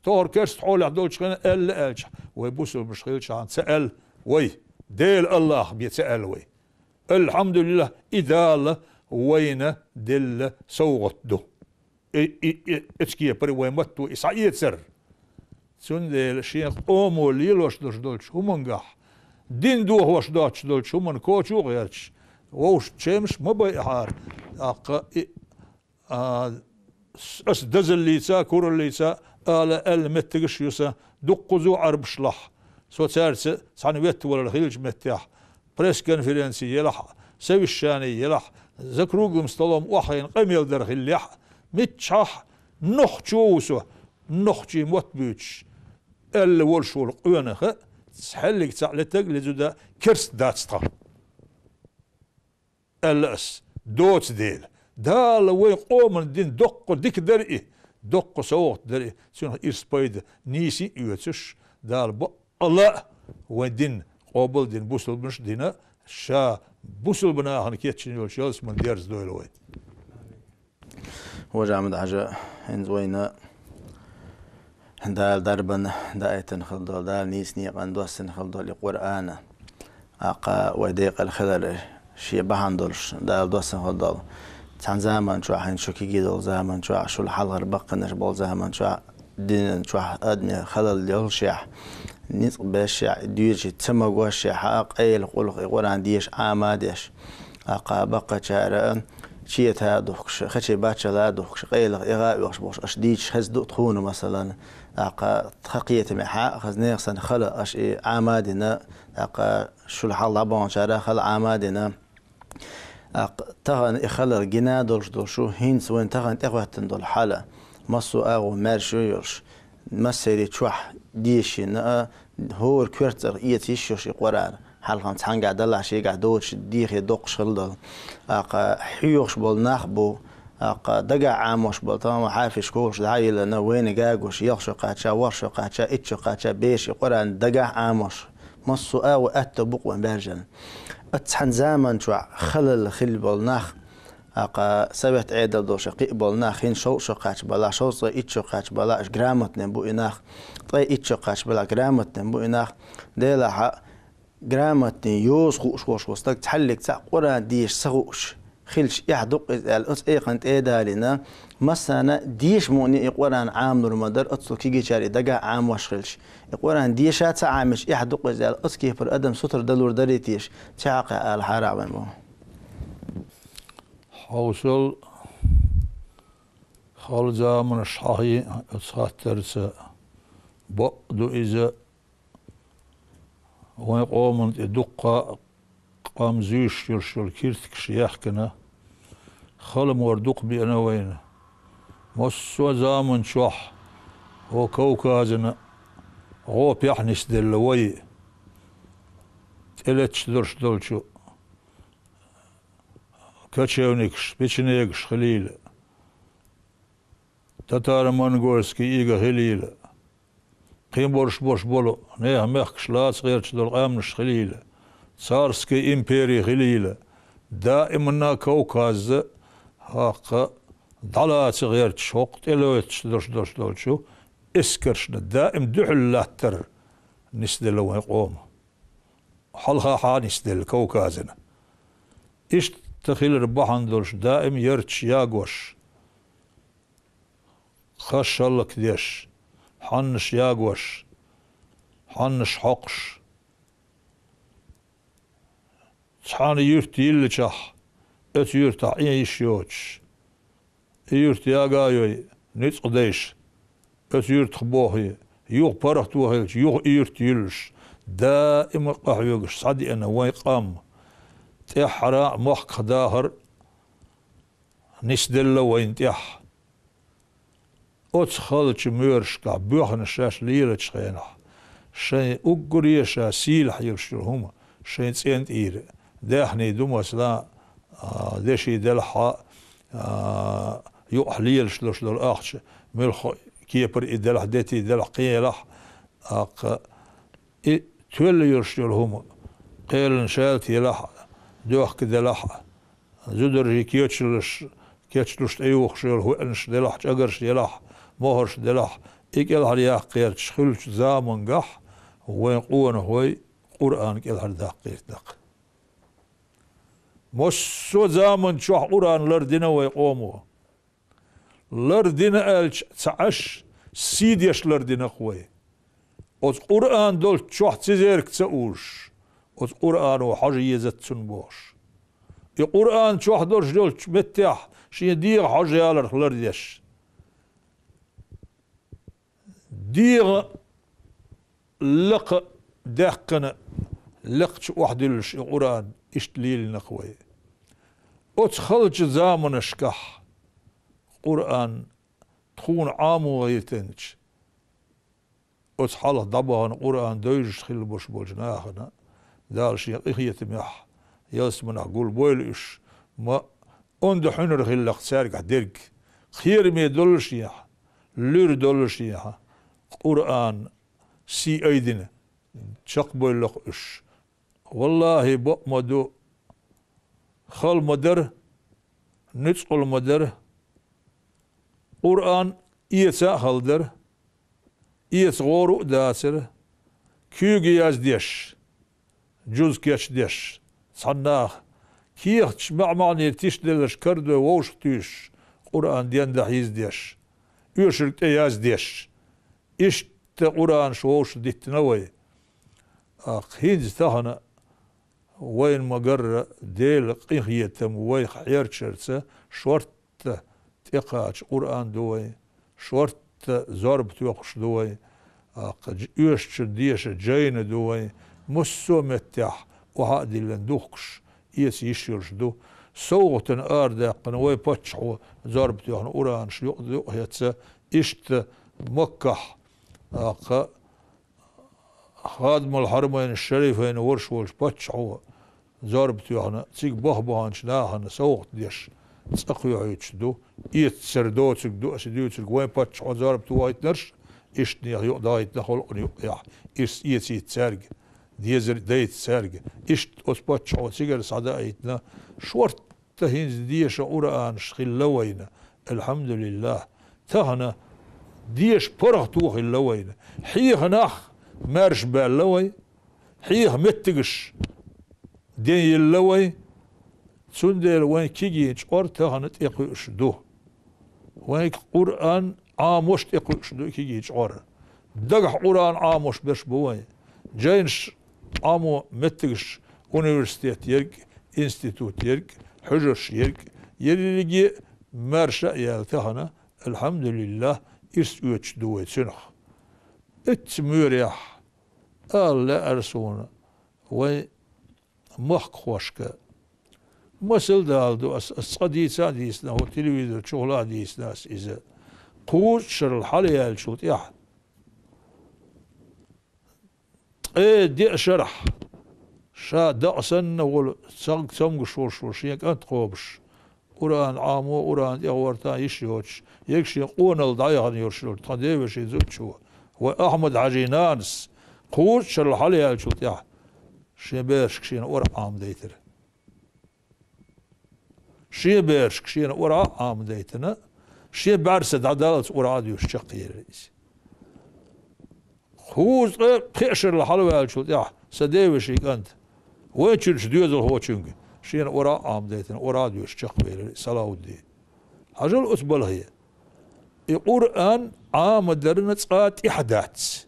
тохара керста хьолехь долчу хенахь аьлла аьлча, вай бусулбанаш хилчахьана ца аьлла вай, Дела АллахӀ бен ца аьлла вай. АлхьамдулиллахӀ, и Дала вайна делла совгӀат ду. И, и, и, оцу кепара вайн матто и схьаэцар. Цундела шен къомо лелош долуш долчу хӀумангахь, дин дохош доцуш долчу хӀуманна коча а гӀерташ, вовшашна чемаш ма байахьара. ТӀаккха и, а, с-, ас дазаллица, кураллица ала аьлла меттигаш а ю сан, дуккхузо Ӏарбашлахь, со цаьрца цхьаьна веттавалар хилча меттехь, пресс-конференци елахь а, совещани елахь а, за круглым столом охьайна къамел дар хиллехь а, миччахь нохчо ву со, нохчий мотт буьйцуш, аьлла волуш волу къонах а, цхьаьллиг цхьаъ летаг а леза да, керста дац тхан. Аьлла ас, доцу дела. Дала вайн къоман дина доккха дика дара и, доккха совгӀат дара и, цуьнах ирс пайда нийса а оьцуш, Дала бакъала а вайн дин къобал а дина, бусалбанаш а дина, ша бусалба нахана кечйина йолчу ялсаманин дерза дойла вай. Важа Ахьмад-Хьажа, хӀинца вайна Дала дарбан даийтина хила долу, Дала нийса некъан доссина хила долу и Къуръан. ТӀаккха вай декъала хилар шен бахьана долуш, Дала доссина хила долу. Цхьана заман чохь, хӀинца шу кегий долу заман чохь, шул хьалхара баккхийнаш болу заман чохь, динан чохь адамийн халал йолушехь, ницкъ бешшехь, доьшуш ца магошшехь, къайла къуллукъ и Къуръан деша Ӏама а деш. ТӀаккха баккхачара чета а духкуш, хачий баччала а духкуш, къайлаха эгӀа а оьхуш болуш, аша дийцаш хезна ду тхуна, масалан, тӀаккха тхан кхетамехь а хаза нехан санна хала аша и Ӏама а дина, тӀаккха шул хьалха дӀабаханчара хала Ӏама а дина. ТӀаккха тахана и халар гина а долуш долу шу, хӀинца вайн тахана тӀехӀоьттина долу хьала, массо а агӀо маьрша йолуш, массеран чохь дешина а, хӀора коьртацӀарах эца йиш йолуш и Къуръан, хьалхам цхьаьнгахь далахь шегахь доцуш дехьа доккхуш хила долу. ТӀаккха хьоьхуш болу нах а бу, тӀаккха дагахь Ӏамош болу, тахана хьафизаш кхуллуш дӀа а йиллина, вайна гуш, ялх шо кхача, ворхӀ шо кхача, итт шо кхача, бераш и Къуръан дагахь Ӏамош. Массо а агӀо аьтто бу-кх вайн баьржина. Оцу цхьана заман чохь халал хилла болу нах, тӀаккха совет Ӏедал долуш кхин а болу нах, хӀинца шовзткъа шо кхача балахь, шовзткъе итт шо кхача балахь, уьш грамотный бу и нах, ткъе итт шо кхача балахь, грамотный бу и нах. Делахь а грамотный, йоза хууш волуш волу стаг цхьаьллиг цхьаъ Къуръан деша ца хууш хилча, эхь ду-кх иза аьлла, оцу экханна тӀе а далийна, массарна а деша мукъане и Къуръан Ӏамалур ма дара, оццул кегийчара и дагахь Ӏамош хилча. И Къуръан деша а ца Ӏамича, эхь ду-кх иза аьлла, оцу кепара адам сутара далур дарий теша, цхьа хьакха ала хьара а вайн боху. Хьовсал, хала заманаш хьахийна оцу хаттарца, бакъ ду иза, вайн къоманна тӀе дуккха а къам зуьйш йолуш йолу киртигаш яьхкина, хала мор дукха беана вайна. Массо а заман чохь, хӀо Кавказана гӀо пехь нисделла вай, тӀелетташ долуш долчу кочевникаш, печенегаш хилийла, татаро-монгольский ига хилийла, кхин борш бош болу нехан мехкаш лаца гӀерташ долу къаьмнаш хилийла, царский импери хилийла, даиманна Кавказа хӀокху дӀалаца гӀерташ, хӀокху тӀелетташ долуш долчу эскаршна даим дуьхьал латтар нисделла вайн къома. Хьалха хьа нисделла Кавказана. Иштта хилар бахьана долуш даим ярташ ягош, хаш хӀаллакдеш, хьаннаш ягош, хьаннаш хьокхуш. Цхьана юьрт йиллачохь, оцу юьртахь Ӏен йиш йоцуш, и юьрт яга а йой, ницкъ дайш, оцу юьртах бохий, юха паргӀато хилча, юха и юьрт юьллуш, даима къахьоьгуш схьадеана вайн къам. ТӀаьххьара а махках дахар нисделла вайна тӀехь. Оцу халчу моьрашкахь боьхна шаьш лелачу хенахь, шайн уггаре а ша сийлахь йолуш йолу хӀума шайн цӀен тӀера, даьхний ду, масала, а, деши делахь а, а, юкъахь лелаш долуш долу ахча, муьлхха кепара и делахь, дети делахь, кхин елахь, тӀаккха и тоьлла йолуш йолу хӀума, кхелан шаьлта елахь а, доьхка делахь а, зударий кечалуш, кечалуш тӀеюхуш йолу хӀоьанаш делахь, чӀагарш елахь, мохарш делахь, и кӀелхьаръяккха гӀерташ хуьлучу замангахь вайн къонахой Къуръан кӀелхьардаккха гӀертина-кх. Массо а заман чохь Къуръан лардина вайн къомо. Лардина аьлча ца Ӏаш, сий деш лардина-кх вай. Оцу Къуръан долччохь цизерг ца узуш, оцу Къуръано хьожа езац цунна бохуш. И Къуръан чохь долуш йолчу меттехь шен дегӀан хьожа яларх лардеш. ДегӀан лакха даьккхина, лекхачу охьадуьллуш и Къуръан иштта лелина-кх вай. Оцу халчу заманашкахь Къуръан тхуна Ӏамо гӀертанча, оцу хьалха дӀабахана Къуръан девзаш хилла болуш болчу нахана Дала шен къинхетамехь ялсаманахь гулбойла уьш, ма онда хьуьнар хиллакх цаьргахь дерг, кхераме доллушехь, луьра доллушехь, Къуръан сий айдина, чекхбойла-кх уьш. Валлахьи, бакъ ма ду, хала ма дара, нуьцкъала ма дара. Къуръан эца а хала дара, эца гӀора а дацара, куьйга яздеш, жуз кечдеш, цхьаннах кехаташ маьӀ-маьӀнера тишделларш кардой вовшах туьйсуш, Къуръан денда хьийздеш, оьшург тӀе яздеш. Иштта Къуръанаш вовшах диттина вай. ТӀаккха хӀинца тахана вайна ма-гарра Делан къинхетам вайх хьерчарца шортта тӀекхача Къуръан ду вай, шортта зорба тоьхуш ду вай, тӀаккха оьшучун деша жайна ду вай, массо а меттехь охьа а диллина духкуш, эца йиш йолуш ду. СовгӀатана арадаьккхина вай паччахьо зорба тоьхна Къуръанаш юкъ-юкъахеца, иштта Маккахь, тӀаккха Хадимул-Хьарамайн шарифайн варш волчу паччахьо зорба тоьхна, цига баха-баханчу нахана совгӀат деш, цӀа кхоьхьуьйтуш ду, эццара доцург ду аса дуьйцург, вайн паччахьо зорба тухийтинарш, иштанех юкъа дахийтина халкъана юкъехь, ирс эцийта цаьрга, дезар дайта цаьрга, иштта оцу паччахьо цигара схьадаийтина, шорт Та хӀинца деша Къуръанаш хилла вайна, алхьамдулиллахӀ. Тахана деша паргӀато хилла вайна. Хьеха нах маьрша баьлла вай, хьеха меттигаш ден йилла вай, цундела вайн кегийчкъор тахана тӀекхуьуш ду. Вайга Къуръан Ӏамош тӀекхуьуш ду кегийчкъор. Дагахь Къуръан Ӏамош берш бу вайн. Жайнаш Ӏамо меттигаш, университет ерг, институт ерг, хьуьжарш ерг, ерриге а маьрша а яьлла тахана, алхьамдулиллахӀ, ирс оьцуш ду вай цуьнах. Эцца муьрехь, ала лаьара суна, вай махкахошка. Масал дала ду ас, ас цкъа дийца а дийцина, хӀокху телевизор чухула а дийцина ас иза. Кхузткъа шарал хьалаяьллачул тӀаьхьа, ткъе деа шарахь, ша дакъа санна волу, цамгаш волуш волу шен кӀант кхобуш, Къуръан Ӏамо, Къуръан тӀехӀоттан йиш йоцуш, ерг шен къоналла дӀаяхана йолуш йолу тхан девешин зудчо, вай Ахьмад-Хьаьжин нанас, кхузткъа шарал хьалаяьллачул тӀаьхьа, шен берашка шена ОргӀа Ӏамадайтира. Шен берашка шена ОргӀа а Ӏамадайтина, шен бӀаьрса дӀадаллалц ОргӀа а доьшуш чекхъелира иза. Кхузткъе пхеа шарал хьалаваьллачул тӀаьхьа сан девешин кӀанта, вайн чуьрачу доьзалхочуьнга шена ОргӀа а Ӏамадайтина, ОргӀа а доьшуш чекхвелира Салаудди. Хьажал оцу балхе. И Къуръан Ӏамадарна цкъа тӀехь дац.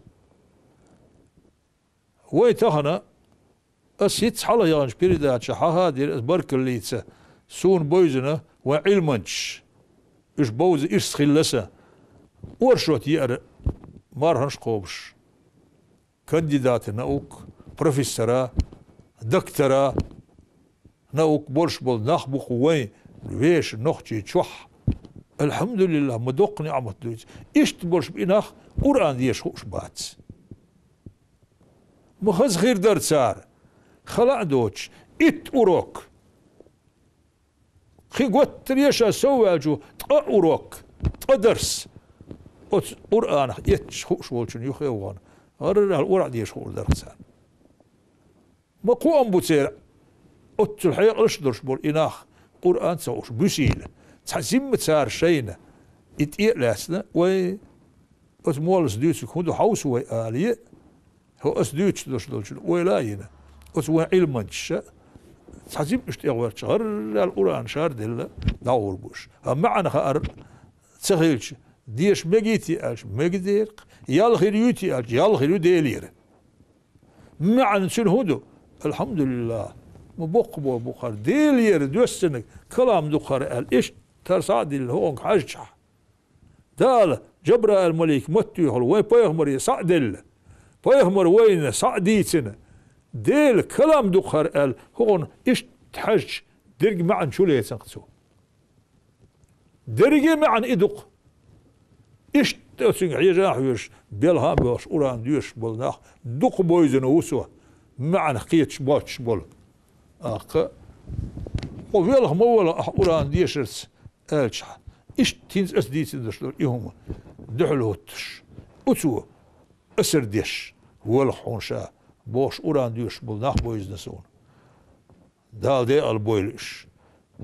Вай тахана, ас хӀинцца хьалха яханчу передачехь хьахадира ас баркаллица, суна бевзина вайн Ӏилманчаш. Уьш бовза ирс хилла сан. Оршот еара марханаш кхобуш. Кандидаты наук, профессора, доктора наук болуш болу нах бу-кх вайн вешан Нохчийчохь. АлхьамдулиллахӀ, ма доккха неӀмат ду иза. Иштта болуш бу и нах, Къуръан деша хууш бац. Ма хаза хир дара цара. Хала а доцуш, итт урок. Кхин готтара еш а совваьлча, ткъа урок, ткъа дарс. Оцу Къуръанах эцча хууш волчун юххе а вахана, гӀарра аьлла ОргӀа деша хуур дара царна. Ма кхоам бу церан оццул хьекъалаш а долуш болу и нах, Къуръан ца хууш, буьсийла. Цхьа зимма цара шайна и тӀе а лаьцна, вай, оцу моллас дуьйцург хӀун ду хьовса вай алий, хӀо ас дуьйцуш долуш долчун ойла а йина, оцу вайн Ӏилманчаша цхьа зимма уьш тӀегӀоьртича, гӀарра аьлла Къуръан шарделла дӀагӀур бу уьш. ХӀан маьӀна хаар ца хилча, деша мегий те аьлча, мега дера-кх, ял хир юй те аьлча, ял хир ю Делера. МаьӀна цуьнан хӀун ду? АлхьамдулиллахӀ, ма боккха бо бу хӀара. Делера доьссинарг калам ду хӀара аьлла, иштта тара схьа а дилла хӀокхунга хьаьжчахь. Дала Жабраил-малик ма-туьйхьал вайн пайхамаре схьа а делла, пайхамар вайна схьа а дийцина, Делан калам ду хӀара аьлла, хӀокхунна иштта хьаьжча, дерриг маьӀна чу лецна-кх цо. Дерриге а маьӀна и ду-кх. Иштта цуьнга хьежа а хьоьжуш, белха а боьлхуш, Къуръан доьшуш болу нах дукха бевзина ву цо, маьӀна кхеташ боцуш болу. ТӀаккха хьо велха ма вала ахь Къуръан дешарца аьлча, иштта хӀинца аса дийцина долуш долу и хӀума дуьхьал хӀуттуш, оцо асар деш, велха хьуна ша, бохуш Къуръан доьшуш болу нах бевзина суна. Дала декъала бойла уьш.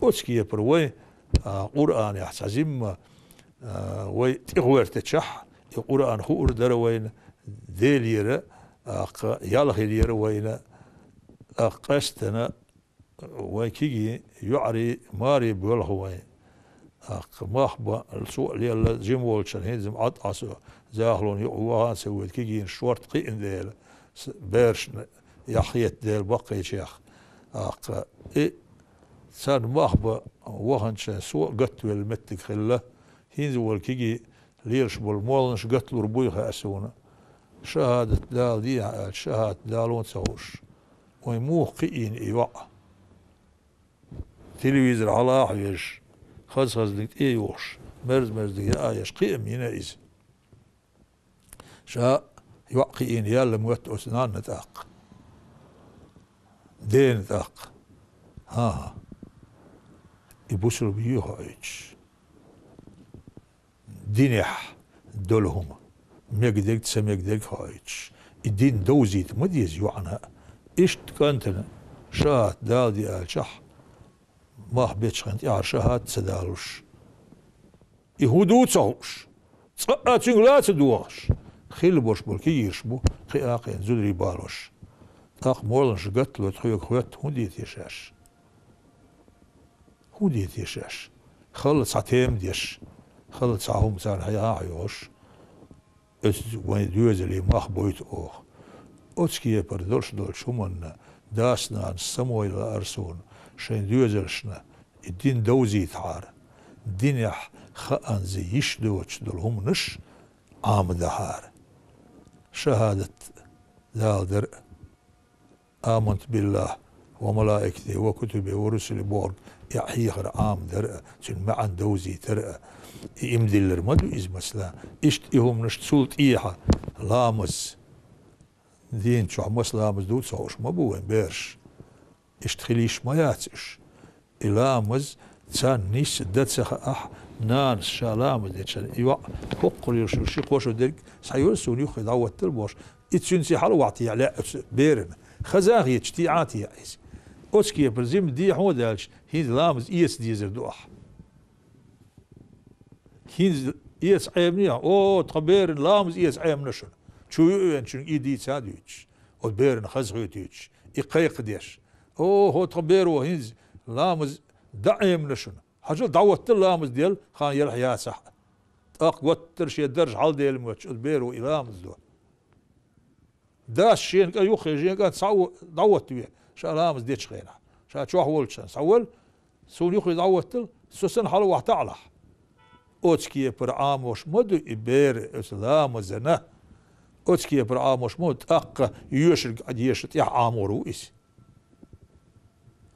Оцу кепара вай, а, Къуръанехь цхьа зимма, а, вай тӀехӀоьртачохь, и Къуръан хуур дара вайна, Делера, а, кха, ял хилира вайна, а, къаьстина вай кегий йоӀарий, марий боьлху вайн. ТӀаккха мах бан, цо а лелла, жима волчун хӀинца-м Ӏад Ӏа со, захалон юкъа ваха а ца воьду, кегийна шорта кхиъна дела, с-, берашна яхьхета дела баккхийчех. ТӀаккха и царна мах бан ваханчун со а гатвелла меттиг хилла, хӀинца волу кегий лелаш болу молланаш гатлур буй хаьа суна. ШахӀадат дала дехьа аьлча, шахӀадат далон ца хууш. Вайн муха кхиийна и йоӀ? Телевизор хьала а хьоьжуш, хаза-хазаниг тӀе а юхуш, мерза-мерзаниг яа а еш, кхиам йина иза. Ша йоӀ кхиийна яьлла моьтту оцу нанна тӀаккха. Дена тӀаккха. ХӀан-хӀа. И бусулба ю хьо Ӏуьйцуш. Динехь долу хӀума, мегадерг, ца мегадерг хьо Ӏуьйцуш, и дин довзийта ма деза йоӀана. Иштта кӀантана шахӀадат дала де аьлчахь, мах бечхьана тӀаьхьара шахӀадат ца далуш, и хӀун ду ца хууш, цкъа а цуьнга ла ца догӀуш, хилла болуш болу кегийраш бу кхин а кхин зударий балош. ТӀаккха молланаш гатло тхоьга хоьтту, хӀун де те шаьш? ХӀун де те шаьш? Хала цхьа тема деш, хала цхьа хӀума царна хьаха а хьоьхуш, оцу вайн доьзале мах бойту оха. Оцу кепара долуш долчу хӀуманна дас-нанас самой лаара суна, шайн доьзалшна и дин довзийтахьара, динехь хаанза йиш доцуш долу хӀуманаш Ӏамадахьара. ШахӀадат дала дара. «Аманту биллахь ва малаикатихи ва кутубихи ва русулихи» бохург, и хьехар Ӏамадар а, цуьнан маьӀна довзийтар а, и иман диллар ма ду иза, масала. Иштта и хӀуманаш цул тӀехьа ламаз. Дийна чохь маса ламаз ду ца хууш ма бу вайн бераш. Иштта хила йиш ма яц уьш. И ламаз царна нисса дан ца хаахь, нанас ша ламаз дечхьана, и йоӀ хӀоккхур йолуш ши-кхо шо дерг схьайоза суна юххе дӀахӀоттала бохуш, и цуьнца хьала вахьте лаьа оцу берана. Хаза а хеташ, тӀеӀа а теӀа иза. Оцу кепара зима дехьо а даьлча, хӀинца ламаз эца дезар ду ахь. ХӀинца эца Ӏеманехьа, о, тхан берана ламаз эца Ӏемана шуна. Чу юа веанчуьнга и дийца а дуьйцуш, оцу берана хазахетуьйтуш, и кхайкхадеш. О, хӀо тхан беро хӀинца ламаз дӀа Ӏемана шуна. Хьажал, дӀахӀоттал ламаз дел хан елахь яцахь а. ТӀаккха готтара шен дарж хьалдела моьттуш, оцу беро и ламаз до. Дас шена кӀа юххе, шен кӀант схьа а дӀахӀоттаве, ша ламаз дечу хенахь. Ша чохь волчу санна, схьавала, суна юххе дӀахӀоттал, со санна хьала вахьа таӀалахь. Оцу кепара Ӏамош ма ду и бер оцу ламазана. Оцу кепара Ӏамош ма ду, тӀаккха йоьшург Ӏа деша тӀехь Ӏамор ву иза.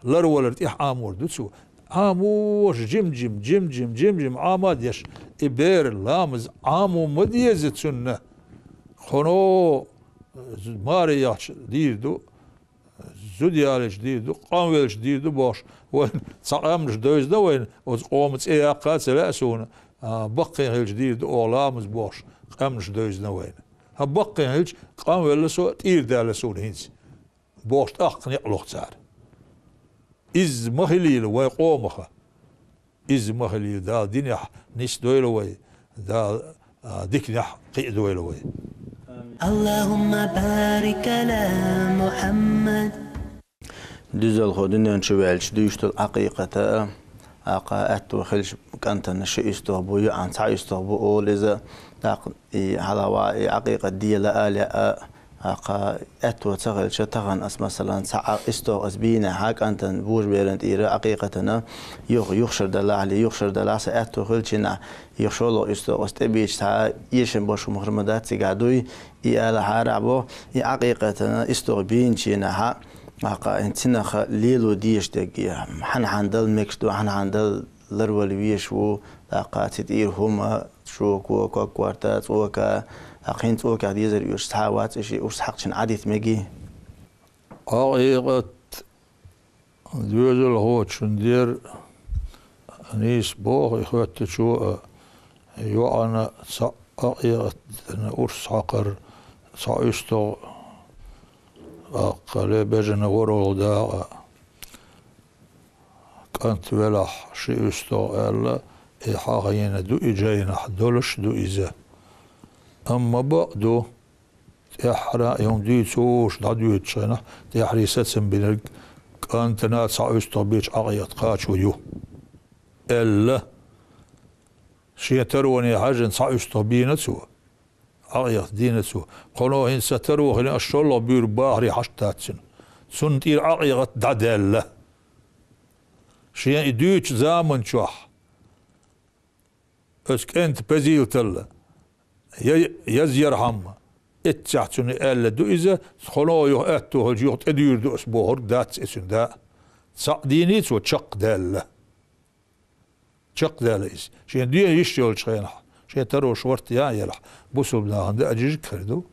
Ларвалар тӀехь Ӏамор ду цо. Ӏамош жим-жим, жим-жим, жим-жим Ӏама а деш, и бер ламаз Ӏамо ма деза цунна. Кхуьно маре яхча дийр ду, зуда ялийча дийр ду, къанвелча дийр ду бохуш, вайн цхьа къаьмнаш девзина вайна, оцу къоман цӀе яккха а ца лаьа суна, а, баккхий хилча дийр ду оха ламаз бохуш, къаьмнаш девзина вайна. ХӀан, баккхий хилча, къанвелла со, тӀийр даьлла суна хӀинца. Бохуш тӀаккха некъ лоху цара. Изза ма хилийла вайн къомаха. Изза ма хилийла, Дала динехь нисдойла вай, Дала, а, диканехь кхиадойла вай. اللهم بارك على محمد. Дуьзалхо дуьнен чу ваьлча дуьйш долу Ӏакъикъата, а, акха аьтто хилча кӀантана ши уьстагӀ бу, йоӀана цхьа уьстагӀ бу олу иза. ТӀаккха и хьалхаваьлла и Ӏакъикъат дела а лаьа, а, акха аьтто ца хилча, тахана ас, масалан, цхьа Ӏа-, уьстагӀ ас бийнехь, кӀантана божаберан тӀера Ӏакъикъатана юха, юха шар далахьле, юха шар далахь, сан аьтто хилча, йина, юха шолгӀа уьстагӀ ас тӀебийча, цхьа эшам беш хӀума хир ма дац цигахь дуй, и алахьара а боху, и Ӏакъикъатана уьстагӀ бийначу хенахь, акха, хӀинца цуьнах лело дезаш дерг, и хьан-хьан дала мегаш ду, хьан-хьан дала ларвала везаш ву, тӀаккха цу тӀера хӀума, Шоко, коккорта, цӀока, а кхин цӀокех дезар оьшуш цхьа а вац, и ши урс хьакхчун Ӏадита меги. Хьакъикъат доьзалхочун дер нийса боху и хоьттачо а, йоӀана цхьаъ Ӏакъикъатана урс хьакхар, цхьа уьстагӀ аккхале бежана ворхӀалгӀа дакъа. КӀант велахь ши уьстагӀ аьлла, и хьахийна ду, и жайнахь долуш ду иза. Амма бакъ ду, тӀаьххьара и хӀума дуьйцуш дӀадоьдучу хенахь, тӀаьххьара сацам бинарг кӀантана цхьа уьстагӀ бечу Ӏакъикъат кхачо ю, аьлла. Шен тароне хьаьжжина цхьа уьстагӀ бийна цо, Ӏакъикъат дийна цо. Кхуно хӀинца сан таро хилла, ас шолгӀа буьйр бахаре хьашт дац цуьнан. Цунна тӀера Ӏакъикъат дӀадаьлла. Шен и дуьйцучу заман чохь оцу кӀентан пазийталла, я язъярхьама, эццехь цунна аьлла ду иза, кхуно юха аьтту хилча юха тӀедуьйр ду ас бохург дац и цуьнан да. Цхьаъ дийний цо, чекхдаьлла. Чекхдаьлла иза. Шен ден йиш йолчу хенахь, шен таро шорта ян елахь, бусулба нахана даа жижиг хир ду.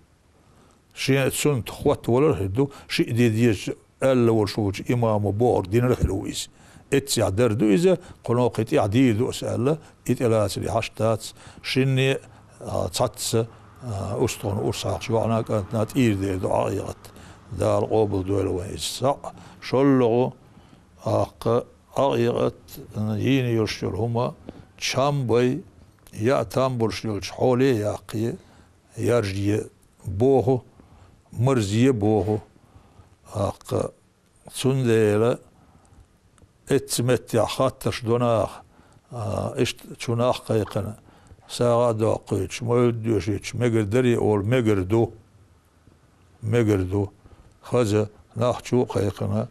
Шен цунна хоттавалар хир ду, шиъ де дезачу аьлла волуш волчу имамо бохург динар хир ву иза. Эццехь дар ду иза, кхуно кхин тӀехь дийр ду ас аьлла, и тӀелацаре хьашт дац, шинне а, цхьацца а, устагӀна урс хьакхча йоӀана кӀантана тӀера дер ду Ӏакъикъат. Дала къобалдойла вайн иза. СаӀ, шоллагӀа, аккха, Ӏакъикъат йийна йолуш йолу хӀума чам бай, яа там болуш йолчу хьоле а яккхий, яржае боху, марзае боху. Аккха, цундела эцца меттехь хаттарш до наха, а, иштта чу нах кхайкхина, сагӀа а доккхуьйтуш, мовлид доьшуьйтуш мегар дарий олу мегар ду. Мегар ду. Хаза, нах чу а кхайкхина,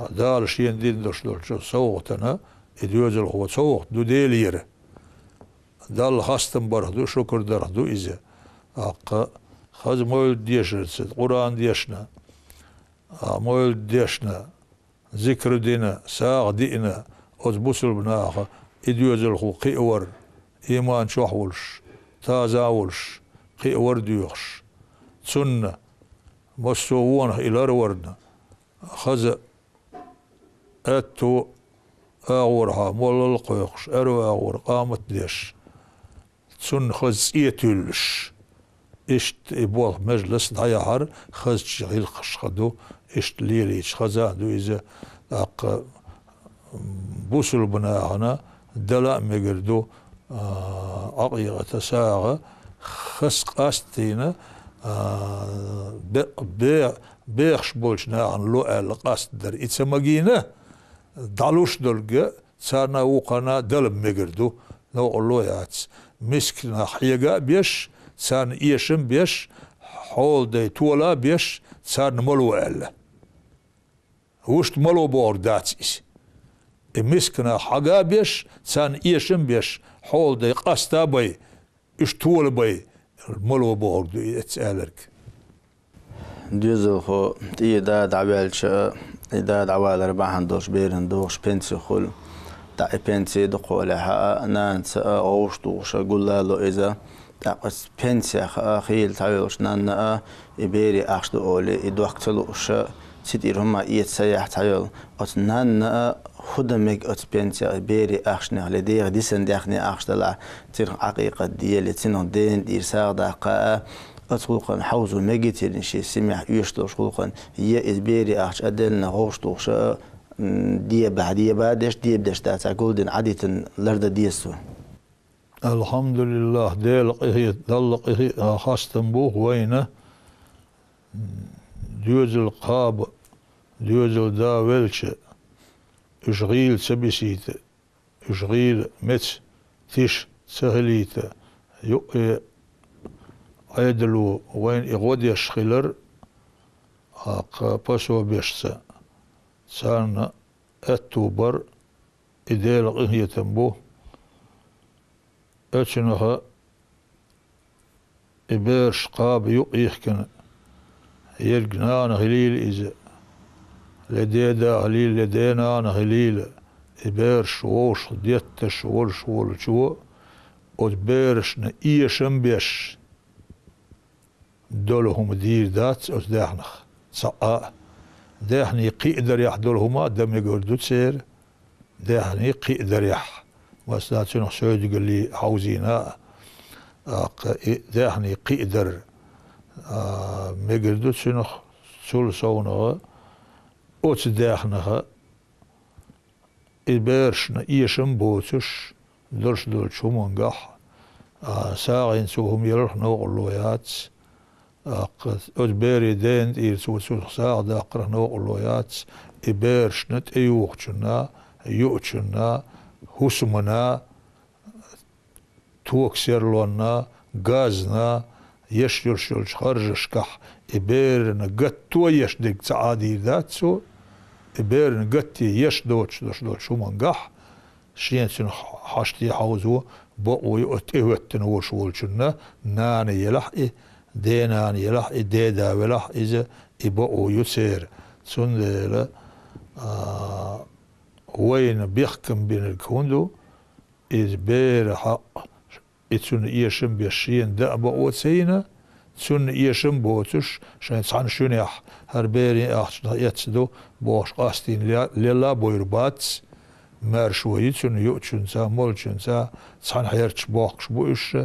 Дала шена дина долуш долчу совгӀатана, и доьзалхо совгӀат ду Делера. Далла хастам барх ду, шукур дарх ду иза. Аккха, хаза мовлид дешарца, Къуръан дешна, а, мовлид дешна, зикр дина, сагӀа диъна оцу бусулба наха, и доьзалхо кхиавар, иман чохь волуш, таза а волуш, кхиавар доьхуш. Цунна массо а вонах и ларварна, хаза аьтту агӀорхьа моллал а кхойкхуш, аьрру агӀор къамат деш, цунна хаза цӀе туьллуш. Иштта и болх, мажлис дӀаяхьар хазачу гӀиллакхашха ду, иштта лелийча хаза а ду иза. ТӀаккха бусулба нахана дала а мегар ду, а, Ӏакъикъата сагӀа хаза къастийна, а, бе-, бе-, бехаш болчу нахана ло аьлла къастдар и ца магийна, дӀалуш долга царна а вукхарна а дала мегар ду, новкъарло яц. Мисканах хьега а беш, царна эшам беш, хьоладай тола а беш, царна мало аьлла. Вуьшта мало бохург дац иза. И мисканах хьага а беш, царна эшам беш, хьоладай къаста а бай, уьш тола бай, мало бохург ду и эцца аьлларг. Доьзалхо тӀера да дӀаваьлча а, и да дӀавалар бахьана долуш беран дохуш пенси хуьлу. ТӀаккха и пенси дукхахьолехьа а, нанца а, гӀовш тухуша гуллало иза. ТӀаккха оцу пенсех а хийла цхьайолчу нанна а, и бере ахча ду олий, и дохка ца лууша, цу тӀера хӀума эца ца яхь цхьайолу. Оцу нанна а хӀун дан мега оцу пенсех, и бере ахчанех, ле деха дисан даьхне ахча далахь, цирх Ӏакъикъат дели, цунах дена тӀера сагӀа даккха а, оцу гӀуллакхана хьовзо мегий церан шен семьяхь оьшуш долуш гӀуллакхана, я иза бере ахча а деллина, гӀовш тухуша а, м, дебахь деба а деш, дебадеш дацахь, гулдина Ӏадитан лардан деза цо. Алхьамдулиллах, Дела къинхет-, Далла къинхе-, а, хастам бу вайна, доьзал кхаба, доьзал да велча, уьш гӀийла ца бисийта, уьш гӀийла меца тиша ца хилийта, юкъе Ӏедало вайна и гӀо деш хилар, а, кха пособешца царна аьтту бар, и Дела къинхетам бу. Оцунаха и бераш кхаба юкъ йихкина, ерг нана хилийла иза, ле деда хилийла, ле денана хилийла, и бераш вовшах детташ волуш волчо, оцу берашна эшам беш долу хӀума дийр дац оцу даьхнах. Цхьа а, даьхний кхиадарехь долу хӀума а дан мегар ду церан, даьхний кхиадарехь, масала, цуьнах сойдигаллий хьовзийна а, тӀаккха и даьхний кхиадар, а, мегар ду цуьнах, цул совнаха оцу даьхнаха и берашна эшам боцуш, долуш долчу хӀумангахь, а, сагӀина цо хӀума яларх новкъарло яц, тӀаккха оцу берийн дена тӀера цо цунах сагӀа даккхарх новкъарло яц, и берашна тӀеюхучунна, юучунна, хӀусамна, токсерлонна, газна, еш йолуш йолчу харжашкахь и берана гатто еш дерг ца Ӏадийр дац цо, и берана гатте еш доцуш долуш долчу хӀумангахь, шена цуьнан хьаште хьовзо, бакъо ю оцу тӀехӀоьттина волуш волчунна, нана елахь и, денана елахь и, деда велахь иза, и бакъо ю церан. Цундела, а, вайна бехкам бинарг хӀун ду, иза бера хьакъ, и цунна эшам беш шена дан а бакъо ца йина, цунна эшам боцуш, шайн цхьана шуьнехь хӀара берийн ахчанах эцна ду бохуш къастийна ле-, лелла а бойр бац, маьрша вай ю цунна юучунца, молчунца, цхьана хьерчаш бохкуш бу уьш,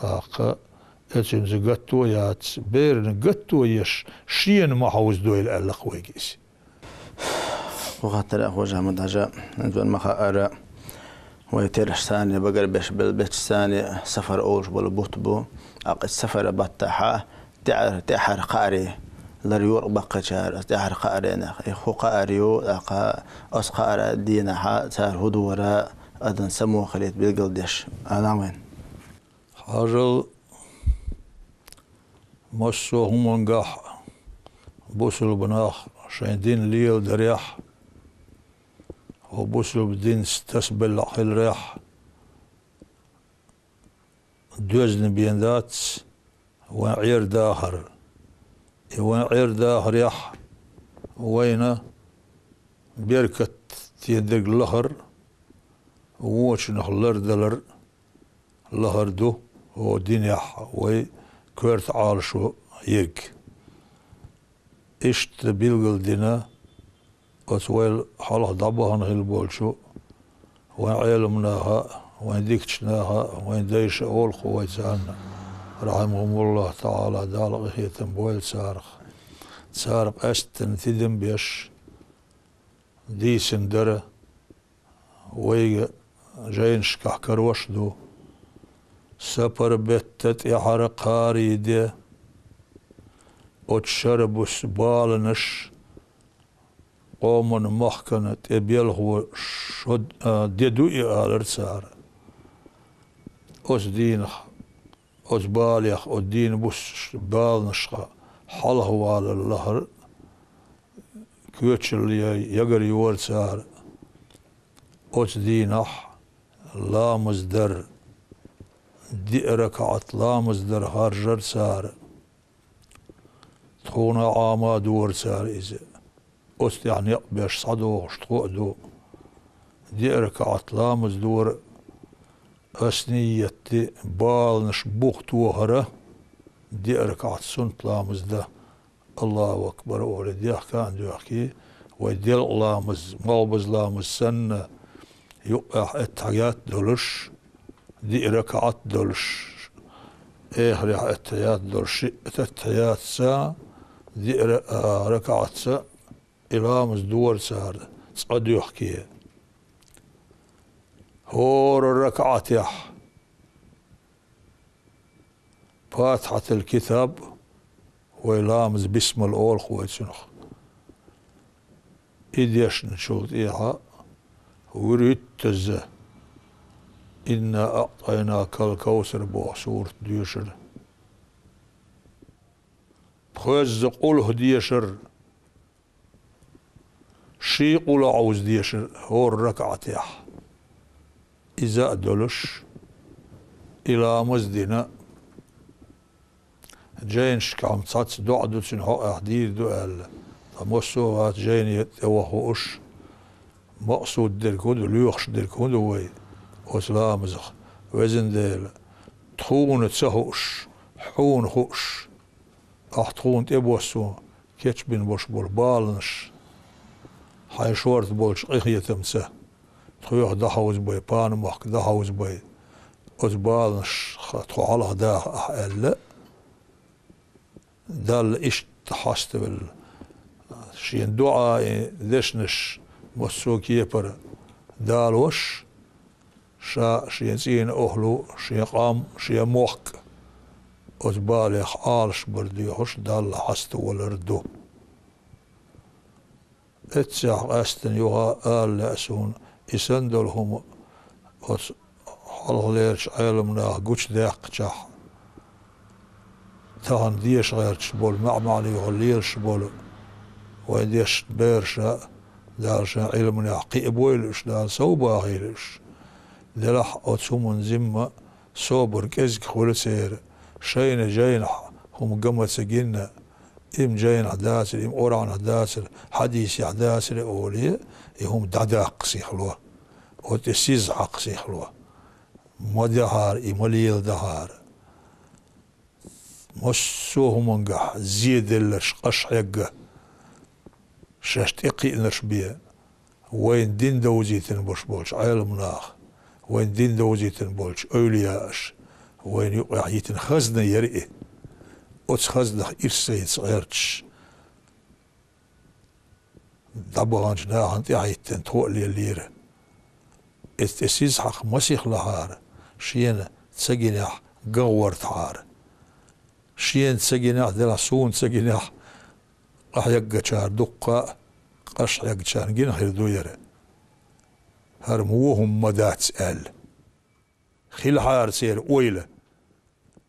тӀаккха оцуьнца гатто а яц, берана гатто а еш, шена ма хьовзадойла аьлла-кх вайга иза. Кху хаттарах, Хож-Ахьмад-Хьаьжа, хӀинца вайна ма-хаъара, вай терахьаш санна багарбеш белла бетташ санна сафар олуш болу бутт бу. ТӀаккха и сафара баттахьа тӀаьхьара, тӀаьхьара кхаари лар ю-кх баккхийчара, аса тӀаьхьара кхааренах. И хӀун кхаара ю, тӀаккха аса кхаара дийнахьа цара хӀун дора, адамна самохалийта билгалдеш. Алахь вайна. Хьажал, массо а хӀумангахь бусулба нах шайн дин леладарехь, хӀокху бусулба динца тасабелла хиларехь, доьзна бен дац вайн Ӏер-дахар. И вайн Ӏер-дахарехь вайна беркате дерг лахар, вочунах лардалар лахар ду хӀокху динехь вай коьрта Ӏалашо ерг. Иштта билгалдина оцу вайл хьалха дӀабахана хилла болчу вайн Ӏеламнаха а, вайн дикачу наха а, вайн дайша а, олу-кх вай царна, рахьимахумуллахӀу таӀала, Дала къинхетам бойла царах. Цара къаьсттина тидам беш дийцина дара, вайга жайнашкахь карош а ду. Сапар бетта тӀаьхьара кхаарий де, оцу шарбуьсса баланаш къоман махкана тӀе белхо шо, а, де ду и, алара цара. Оцу дийнах, оцу балех, оцу дийна буьссуш баланашха хьалхавалар лахара, коьчалла я-, ягар йора цара. Оцу дийнахь ламаз дар, диъ ракаӀат ламаз дар харжар цара. Тхуна Ӏама а дора цара иза. Оцу тӀехь некъ беш схьадогӀуш тхо а ду. Диъ ракаӀат ламаз дора, ас нийят ди баланаш буха тохара, диъ ракаӀат суннат ламаз дан. Аллаху акбар олий, дехка а доьхкий, вай делкъа ламаз, малхбуза ламаз санна, юккъехь аттахьият а долуш, диъ ракаӀат а долуш, эхарехь аттахьият а долуш, шиъ аттахьиятца, диъ ра-, а, ракаӀатца и ламаз дора цара, цкъа доьхкий. ХӀора ракаӀатехь Патхьатул-Китаб, вай ламаз бисмал олу-кх вай цунах. И дешначул тӀехьа вуьрхӀиттазза «Инна аӀтӀайнакал кавсар» боху сурат доьшура. Пхоьазза къулхӀу дешара. Ший къулаӀуза дешар хӀора ракаӀатехь. Иза а долуш, и ламаз а дина, жайнашкахь-м цхьацца доӀа ду цуьнан хьокъехь дийр ду аьлла, ткъа массо а вац жайне тӀе ваха хууш. Макъсуд дерг хӀун ду, лоьхуш дерг хӀун ду вай оцу ламазах? Везан Дела, тхуна ца хууш, хьуна хууш, ахь тхуна тӀебоссо кечбина бош болу баланаш, хьайн шорта болчу къинхетамца, тхоьх дӀахьовзабай, пана мохк дӀахьовзабай, оцу баланашха тхо хьалха даха ахь аьлла, Далла иштта хьаставелла, шен дуӀаийн дешнаш массо а кепара далош, ша, шен цӀийнан охӀла, шен къам, шен мохк оцу балех Ӏалашбар доьхуш Далла хьаставалар ду. Эццехь къаьстина юха ала лаьа суна, и санна долу хӀума оцу хьалхалерчу Ӏеламнаха гучудаьккхичахь, тахана деша гӀерташ болу, маьӀ-маьӀна юха лелаш болу вайн дешна бераша а, Дала шен Ӏилманехь кхиабойла уьш, Дала совбахийла уьш. Делахь оцу хӀуманан зимма собар кӀезиг хуьлу церан, шайна жайнахь хӀума ган ма ца гинна, Им жайнахь дацара, им Къуръанахь дацара, хьадисехь дацара олий, и хӀума дӀадаккха сихло. Оцу тӀе сиз хьакха сихло. Ма дахьара, и ма леладахьара. Массо а хӀумангахь зеделларш къаш хьегга, шаьш тӀекхиънарш бен. Вайн дин довзийтина бош болчу Ӏеламнаха, вайн дин довзийтина болчу эвлияаш, вайн юкъахь йитина хазна яра и. Оцу хазнах ирс сайца гӀерташ, дӀабаханчу нахана тӀаьхьахӀиттина тхо а леллера. Эцу тӀе сиз хьакха масех лахьара, шена ца гинехь ган гӀортахьара. Шена ца гинехь, делахь суна ца гинехь, къахьегначара дуккха а, къаш хьегначарна гина хир ду яра. ХӀара муха хӀума ма дац аьлла. Хилахьара церан ойла.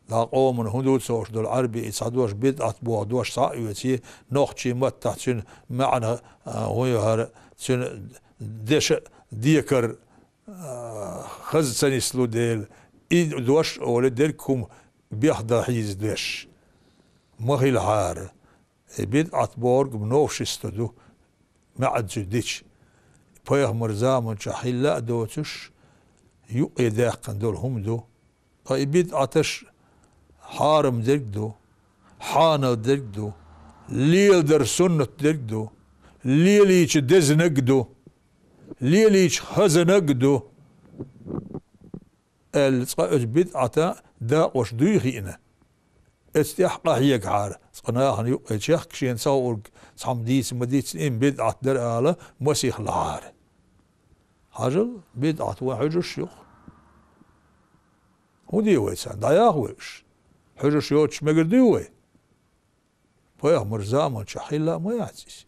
Дала къомана хӀун ду ца хууш долу Ӏарби и цхьа дош, бидӀат боху дош схьа а оьций, нохчийн маттахь цуьнан маьӀна, а, хӀун ю хӀара, цуьнан деша а, декар а, хаза ца нислу дела, и дош а олий дерг хӀума бехдан хьийза деш. Ма хилахьара. И бидӀат бохург новшество ду, маьӀна цуьнан дича. Пайхамар заманчохь хилла а доцуш, юкъе даьккхина долу хӀума ду. Ткъа и бидӀаташ хьарам дерг ду, хьанал дерг ду, леладар суннат дерг ду, лелийча дезанаг ду, лелийча хазанаг ду. Аьлла, цкъа оцу бидӀата дакъош дуй хиъна. Эцу тӀехь къахьегахьара, цкъа нахана юкъе чехка шена ца хуург цхьамма дийца ма дийцна, и бидӀат дара ала, масех лахьара. Хьажал, бидӀат вайн хьуьжарш ю-кх. ХӀун де вай царна? ДӀаяха вай уьш? Хьуьжарш йоцуш мегар дуй вай? Пайхамар заманчохь хилла а ма яц иза.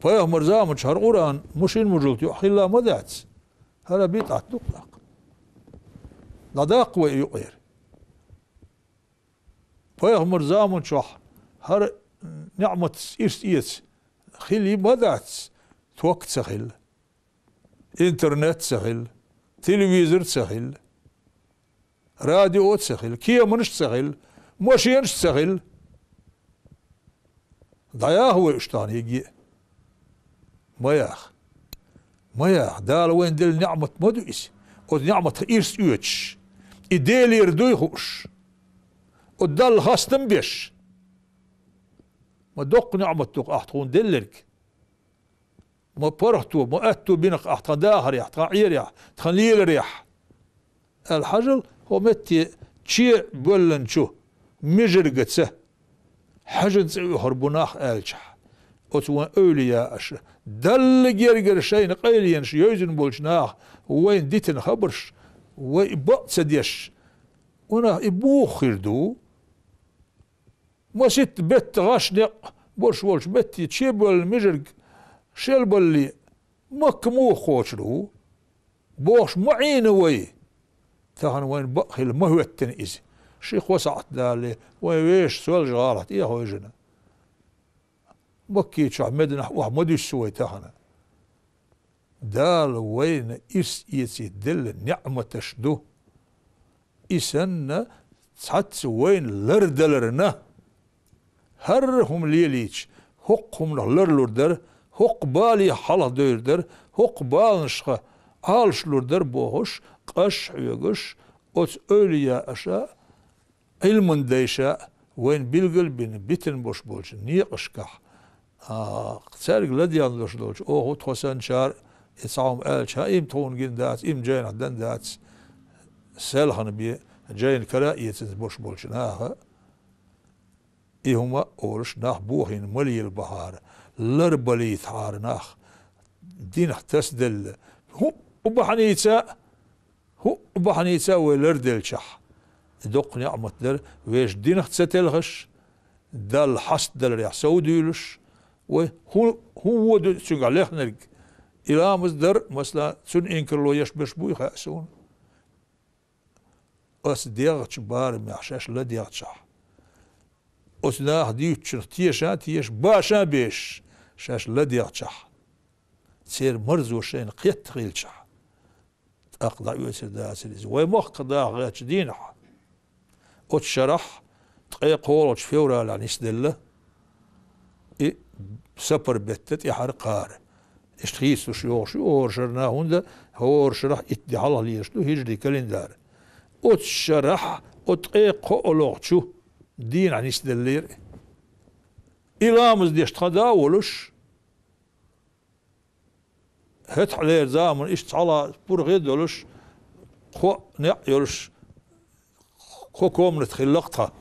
Пайхамар заманчохь хӀара Къуръан мушин мужалт юкъа хилла а ма дац. ХӀара бидӀат ду-кх тӀаккха. ДӀадаккха вай юкъера. Пайхамар заманчохь хӀара неӀматца ирс эца хилла ма дац, ток ца хилла. Интернет ца хилла, телевизор ца хилла, радио ца хилла, кеманаш ца хилла, машенаш ца хилла. ДӀаяха вай уьш тахана йиге а? Ма яха. Ма яха. Дала вайна делла неӀмат ма ду иза. Оцу неӀматах ирс оьцуш, и Делера дуй хууш, оцу Далла хастам беш. Ма доккха неӀмат ду-кх ахь тхуна делларг. Ма паргӀато, ма аьтто бина-кх ахь тхан дахарехь, тхан Ӏерехь, тхан леларехь. Аьлла хьажал, хӀокху метте чебоьллинчу мижаргаца хьаьжна цӀе оьхур бу нах аьлчахь, оцу вайн эвлияаша, Далла гергара шайна къайленаш йовзина болчу наха вайна дитина хабарш, вай бакъ ца деш, ванах и буха хир ду? Маситта бетта гӀаш некъ болуш волчу метте чебоьллина мижарг шелбалле, Макка муха кхочур ву? Бохуш ма Ӏийна вай. Тахана вайна бакъ хилла ма хӀоьттина иза. Ши-кхо сахьт далале, вайн вешан Соьлжа-ГӀалахь тӀе а хевшина, Макки чохь, Мединахь охьа ма дуьссу вай тахана. Дала вайна ирс эцийта делла неӀматаш ду. И санна, цхьацца вайна лардаларна, хӀара хӀума лелийча, хӀокху хӀуманах ларлур дара, хӀокху балех хьалхадевр дара, хӀокху баланашха Ӏалашлур дара бохуш, къаш хьоьгуш, Оцу эвлияаша, Ӏилман дайша вайна билгал а бина, битина бош болчу некъашкахь, а, цаьрга ладегӀна долуш долчу, оха тхо санначара, и цхьа хӀума аьлча, хьан, и-м тхуна гина дац, и-м жайнахь дан дац, селхана бен, жайна кара а эцанза бош болчу наха, и хӀума а олуш, нах бохийна ма лела бахьара, ларбалийтахьара нах, динах тасаделла. ХӀуъу бахьаница, хӀуъу бахьаница вай ларделчахь, и доккха неӀмат дара, вешан динах ца телхаш, Далла хьастадаларехь совдуьйлуш, вай хӀун, хӀун вон ду цуьнгахь лехнарг? И ламаз дар, масала, цунна инкарло еш берш буй хаьа суна. Ас дегӀачу барамехь шаьш ладегӀчахь, оцу наха дуьйцучунах теша а теша, баша а бешаш, шаьш ладегӀчахь, церан марзо шайна кхетта хилчахь, тӀаккха дӀаоьцур дацара иза. Вай махках даха гӀертачу дийнахь, оцу шарахь, ткъе кхоалгӀачу февралехь нисделла и сапар беттан тӀаьхьара кхара. Иштта хийцалуш йогӀуш ю хӀора шарна, хӀунда хӀора шарахь итт де хьалха лелаш ду хӀижрий календар. Оцу шарахь, оцу ткъе кхоалгӀачу дийнахь нисделлера. И ламаз деш тхан да а волуш, хӀетахьлера заман иштта цхьалха пургӀе а долуш, кхо а неӀ а йолуш, кхо комната хилла-кх тхан,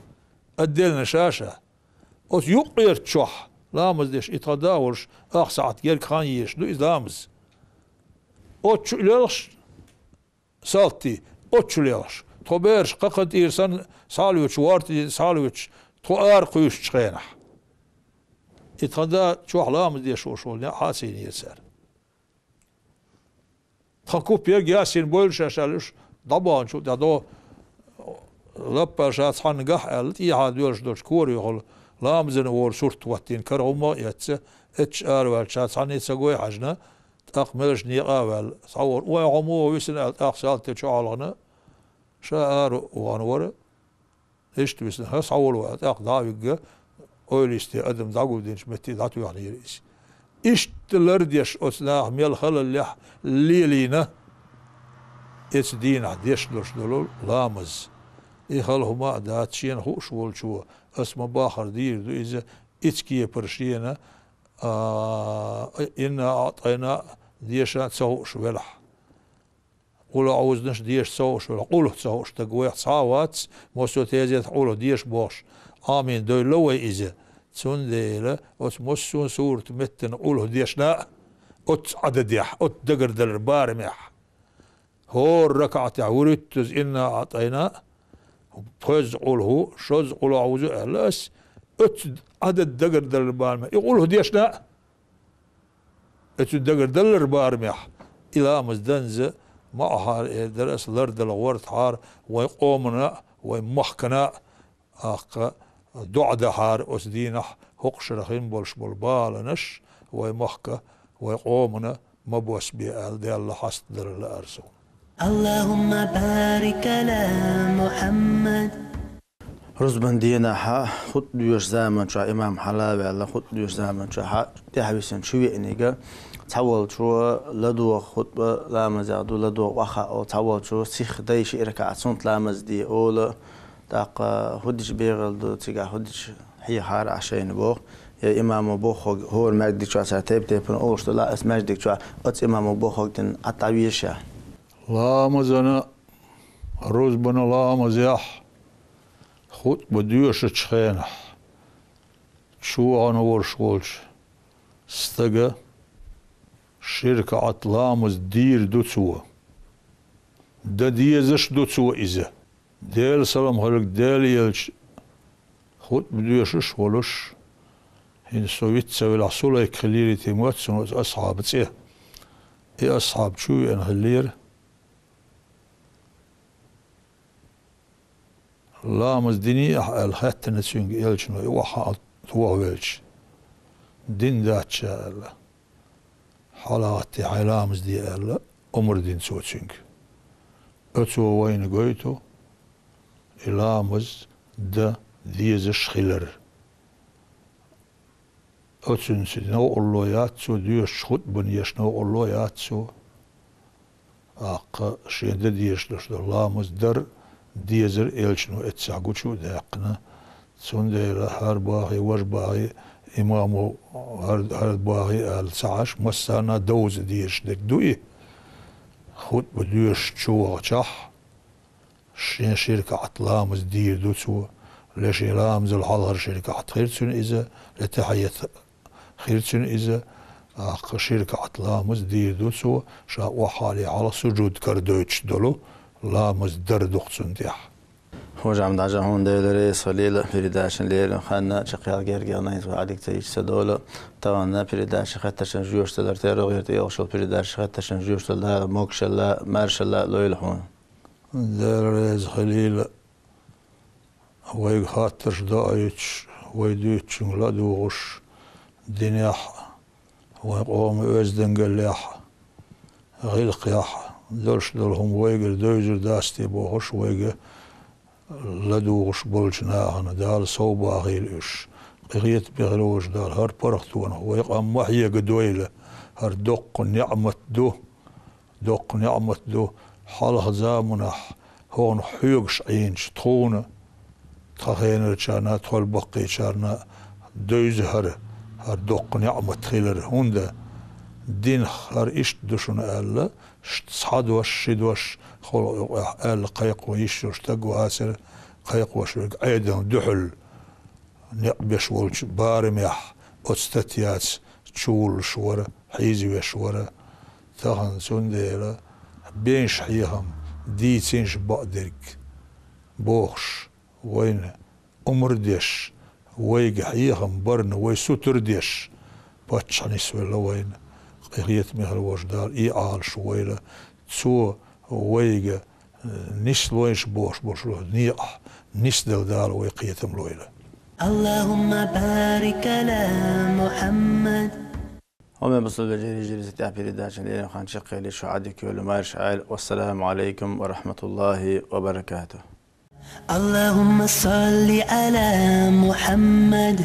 отдельно ша-ша. Оцу юккъерчохь ламаз деш и тхан да а волуш, ах сахьт герга хан езаш ду иза ламаз. Оцу чу лелхаш, салтий, оцу чу лелхаш. Тхо бераш кхакха тӀера санна схьалоьцуш, ворта тӀера схьалоьцуш, тхо ара кхуьйсучу хенахь. И тхан да чохь ламаз деш волуш волу неӀ хьа а ца йинера цара. Тхан куп ерг ясийна бойла шаьш аьлла, уьш дӀабаханчул тӀаьхьа догӀу лаппа ша цхьанна гахь аьлла, тӀехьа доьлуш долчу корайохула ламазана вогӀура сурт хӀоттийна, кара хӀумма а эцна, эцча араваьлча цхьанна а ца гой хьаьжна, тӀаккха меллачу некъа а ваьлла, схьавогӀура, вай хьо муха висина аьлла, тӀаккха салтий чохь хьалхана, ша ара вахана вара. Иштта висина, хӀара схьаволавелла, тӀаккха дӀа а вигна, ойла йисте адам дӀагулдинчу метте дӀатоьхнера иза. Иштта лардеш оцу наха мел халаллехь лелийна, эцу дийнахь деш долуш долу ламаз. И хала хӀума а дац, шена хууш волчо, ас ма-баххара дийр ду иза, ица кепара шена, а, инна аътӀайна а деша а ца хууш велахь. КъулъаӀузанаш деша ца хууш велахь, къулхӀ ца хууш стаг вайх цхьа а вац, массо а тезетахь къулхӀ деша бохуш, Ӏамийна девлла вай иза. Цундела оцу массо а сурат меттана къулхӀ дешна а, оццу Ӏададехь, оццу дагардалар барамехь, хӀора ракаӀатехь вуьрхӀиттаза инна аътӀайна а, пхоьазза къулхӀу, шозза къулъаӀузу аьлла ас, оццу Ӏадад дагардалар барамехь, и къулхӀ дешна а, оцу дагардалар барамехь, и ламаз данза ма Ӏахьара эр дара ас, лардала гӀортахьара вай къомана а, вай махкана а, аккха доӀа дахьара оцу дийнахь хӀокху шарахь хин болуш болу баланаш вай махка, вай къомана ма босбе аьлла, Делла хьастадалар лаьара суна. اللهم بارك على محمد. Рузбан дийнахьа хутӀба доьшу заман чохь имам хьала а ваьлла, хутӀба доьшу заман чохьа тӀаьхьависина чу веаниг, цхьаволчо ладогӀа хутӀба ламазех ду, ладогӀа охьахаа олу, цхьаволчо сихха дай ши ракаӀат суннат ламаз де олу, тӀаккха хӀун дича бегӀийла ду, цигахь хӀун дича хьехара ахь шайна боху, я имамо бохург хӀора маьждиг чохь цара тайп-тайпана олуш ду, ла аса маьждиг чохь оцу имамо бохург дина Ӏад дӀавеза ша. Ламазана, рузбана ламазехь хутӀба доьшучу хенахь, чу вахана волуш волчу стага ши ракаӀат ламаз дийр ду цо, дан дезаш ду цо иза. Делан салам хуьлда Делан элча хутӀба доьшуш а волуш, хӀинца со виц ца велахь, Сулайк хиллера те моьтту суна оцу асхьабан цӀе. И асхьаб чу а веана хиллера. Ламаз диний ахь аьлла хаьттина цуьнга элчано, и охьахаа тохавелча. Дина дац ша аьлла. ХьалагӀатте хьайн ламаз де аьлла, омра дина цо цуьнга. Оцо вайна гойту и ламаз дан дезаш хилар. Оцуьнца новкъарло яц цо, доьшучу хутӀбан еш новкъарло яц цо. Аккха шен дан дезаш долуш долу ламаз дар Дезар элчано эццахь гучу а даьккхина. Цундела хӀара бахий, важа бахий, имамо хӀара, хӀара бахий аьлла ца Ӏаш, массарна а довза дезаш дерг ду и. ХутӀба доьшуш чу вахчахь, шен ши ракаӀат ламаз дийр ду цо, ле шен ламазал хьалхара ши ракаӀат хир цуьнан иза, ле тахьият хир цуьнан иза, тӀаккха ши ракаӀат ламаз дийр ду цо, ша охьахьале хьалха сужуд кара дойтуш долу ламаз дар ду-кх цунна тӀехь. Хьажа Ахьмад-Хьаьжа, хьуна Дела реза хуьлийла, передачан леррина хан чекхъяла герга яхна, хӀинца вай Ӏадика ца йича ца довла. Тахана передача хеттаршна жоьжахаталлара, терра гӀерта йолуш йолу передача хеттаршна жоьжахаталла Дала могушалла, маьршалла лойла хьуна. Дела реза хуьлийла. Вайга хаттарш доуьйтуш, вай дуьйцучуьнга ладугӀуш, динехь а, вайн къоман оьздангаллехь а, гӀиллакхехь а долуш долу хӀума вайгара девзар дац те бохуш, вайга ладугӀуш болчу нахана Дала совбахийла уьш. Къинхетаме хир волчу Дала хӀара паргӀатонах вай къам ма хьегадойла, хӀара доккха неӀмат ду. Доккха неӀмат ду хьалха заманахь хӀокхунах хьоьгуш Ӏийначу тхуна, тхан хенарчарна а, тхол баккхийчарна а девза хӀара, хӀара доккха неӀмат хилар. ХӀунда динах хӀара иштта ду шуна аьлла, ш-, цхьа дош, ши дош, халкъан юкъахь аьлла кхайкхо йиш йолуш стаг вацара, кхайкхош верг Ӏедална дуьхьал некъ беш волчу барамехь оцу статьяца чувуллуш вара, хьийзавеш вара. Тахана цундела бен шу хьехам, дийцина шу бакъдерг бохуш, вайна омра деш, вайга хьехам барна вай сутара деш, паччахь нисвелла вайна. Къинхетаме хир волчу Дала и Ӏалашвойла. Цо вайга нислойш бохуш болуш некъахь нисдала Дала вай кхетам лойла. اللهم بارك على محمد. Хьоме бусалба вежарий, жириса тӀехь передача леррина хан чекхъели, шу Ӏадика йойла, маьрша Ӏойла. Вассаламу Ӏалайкум ва рахьматуллахӀи ва баракатухӀ. اللهم صل على محمد.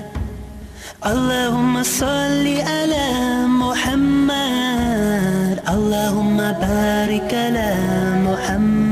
اللهم صل على محمد. اللهم بارك على محمد.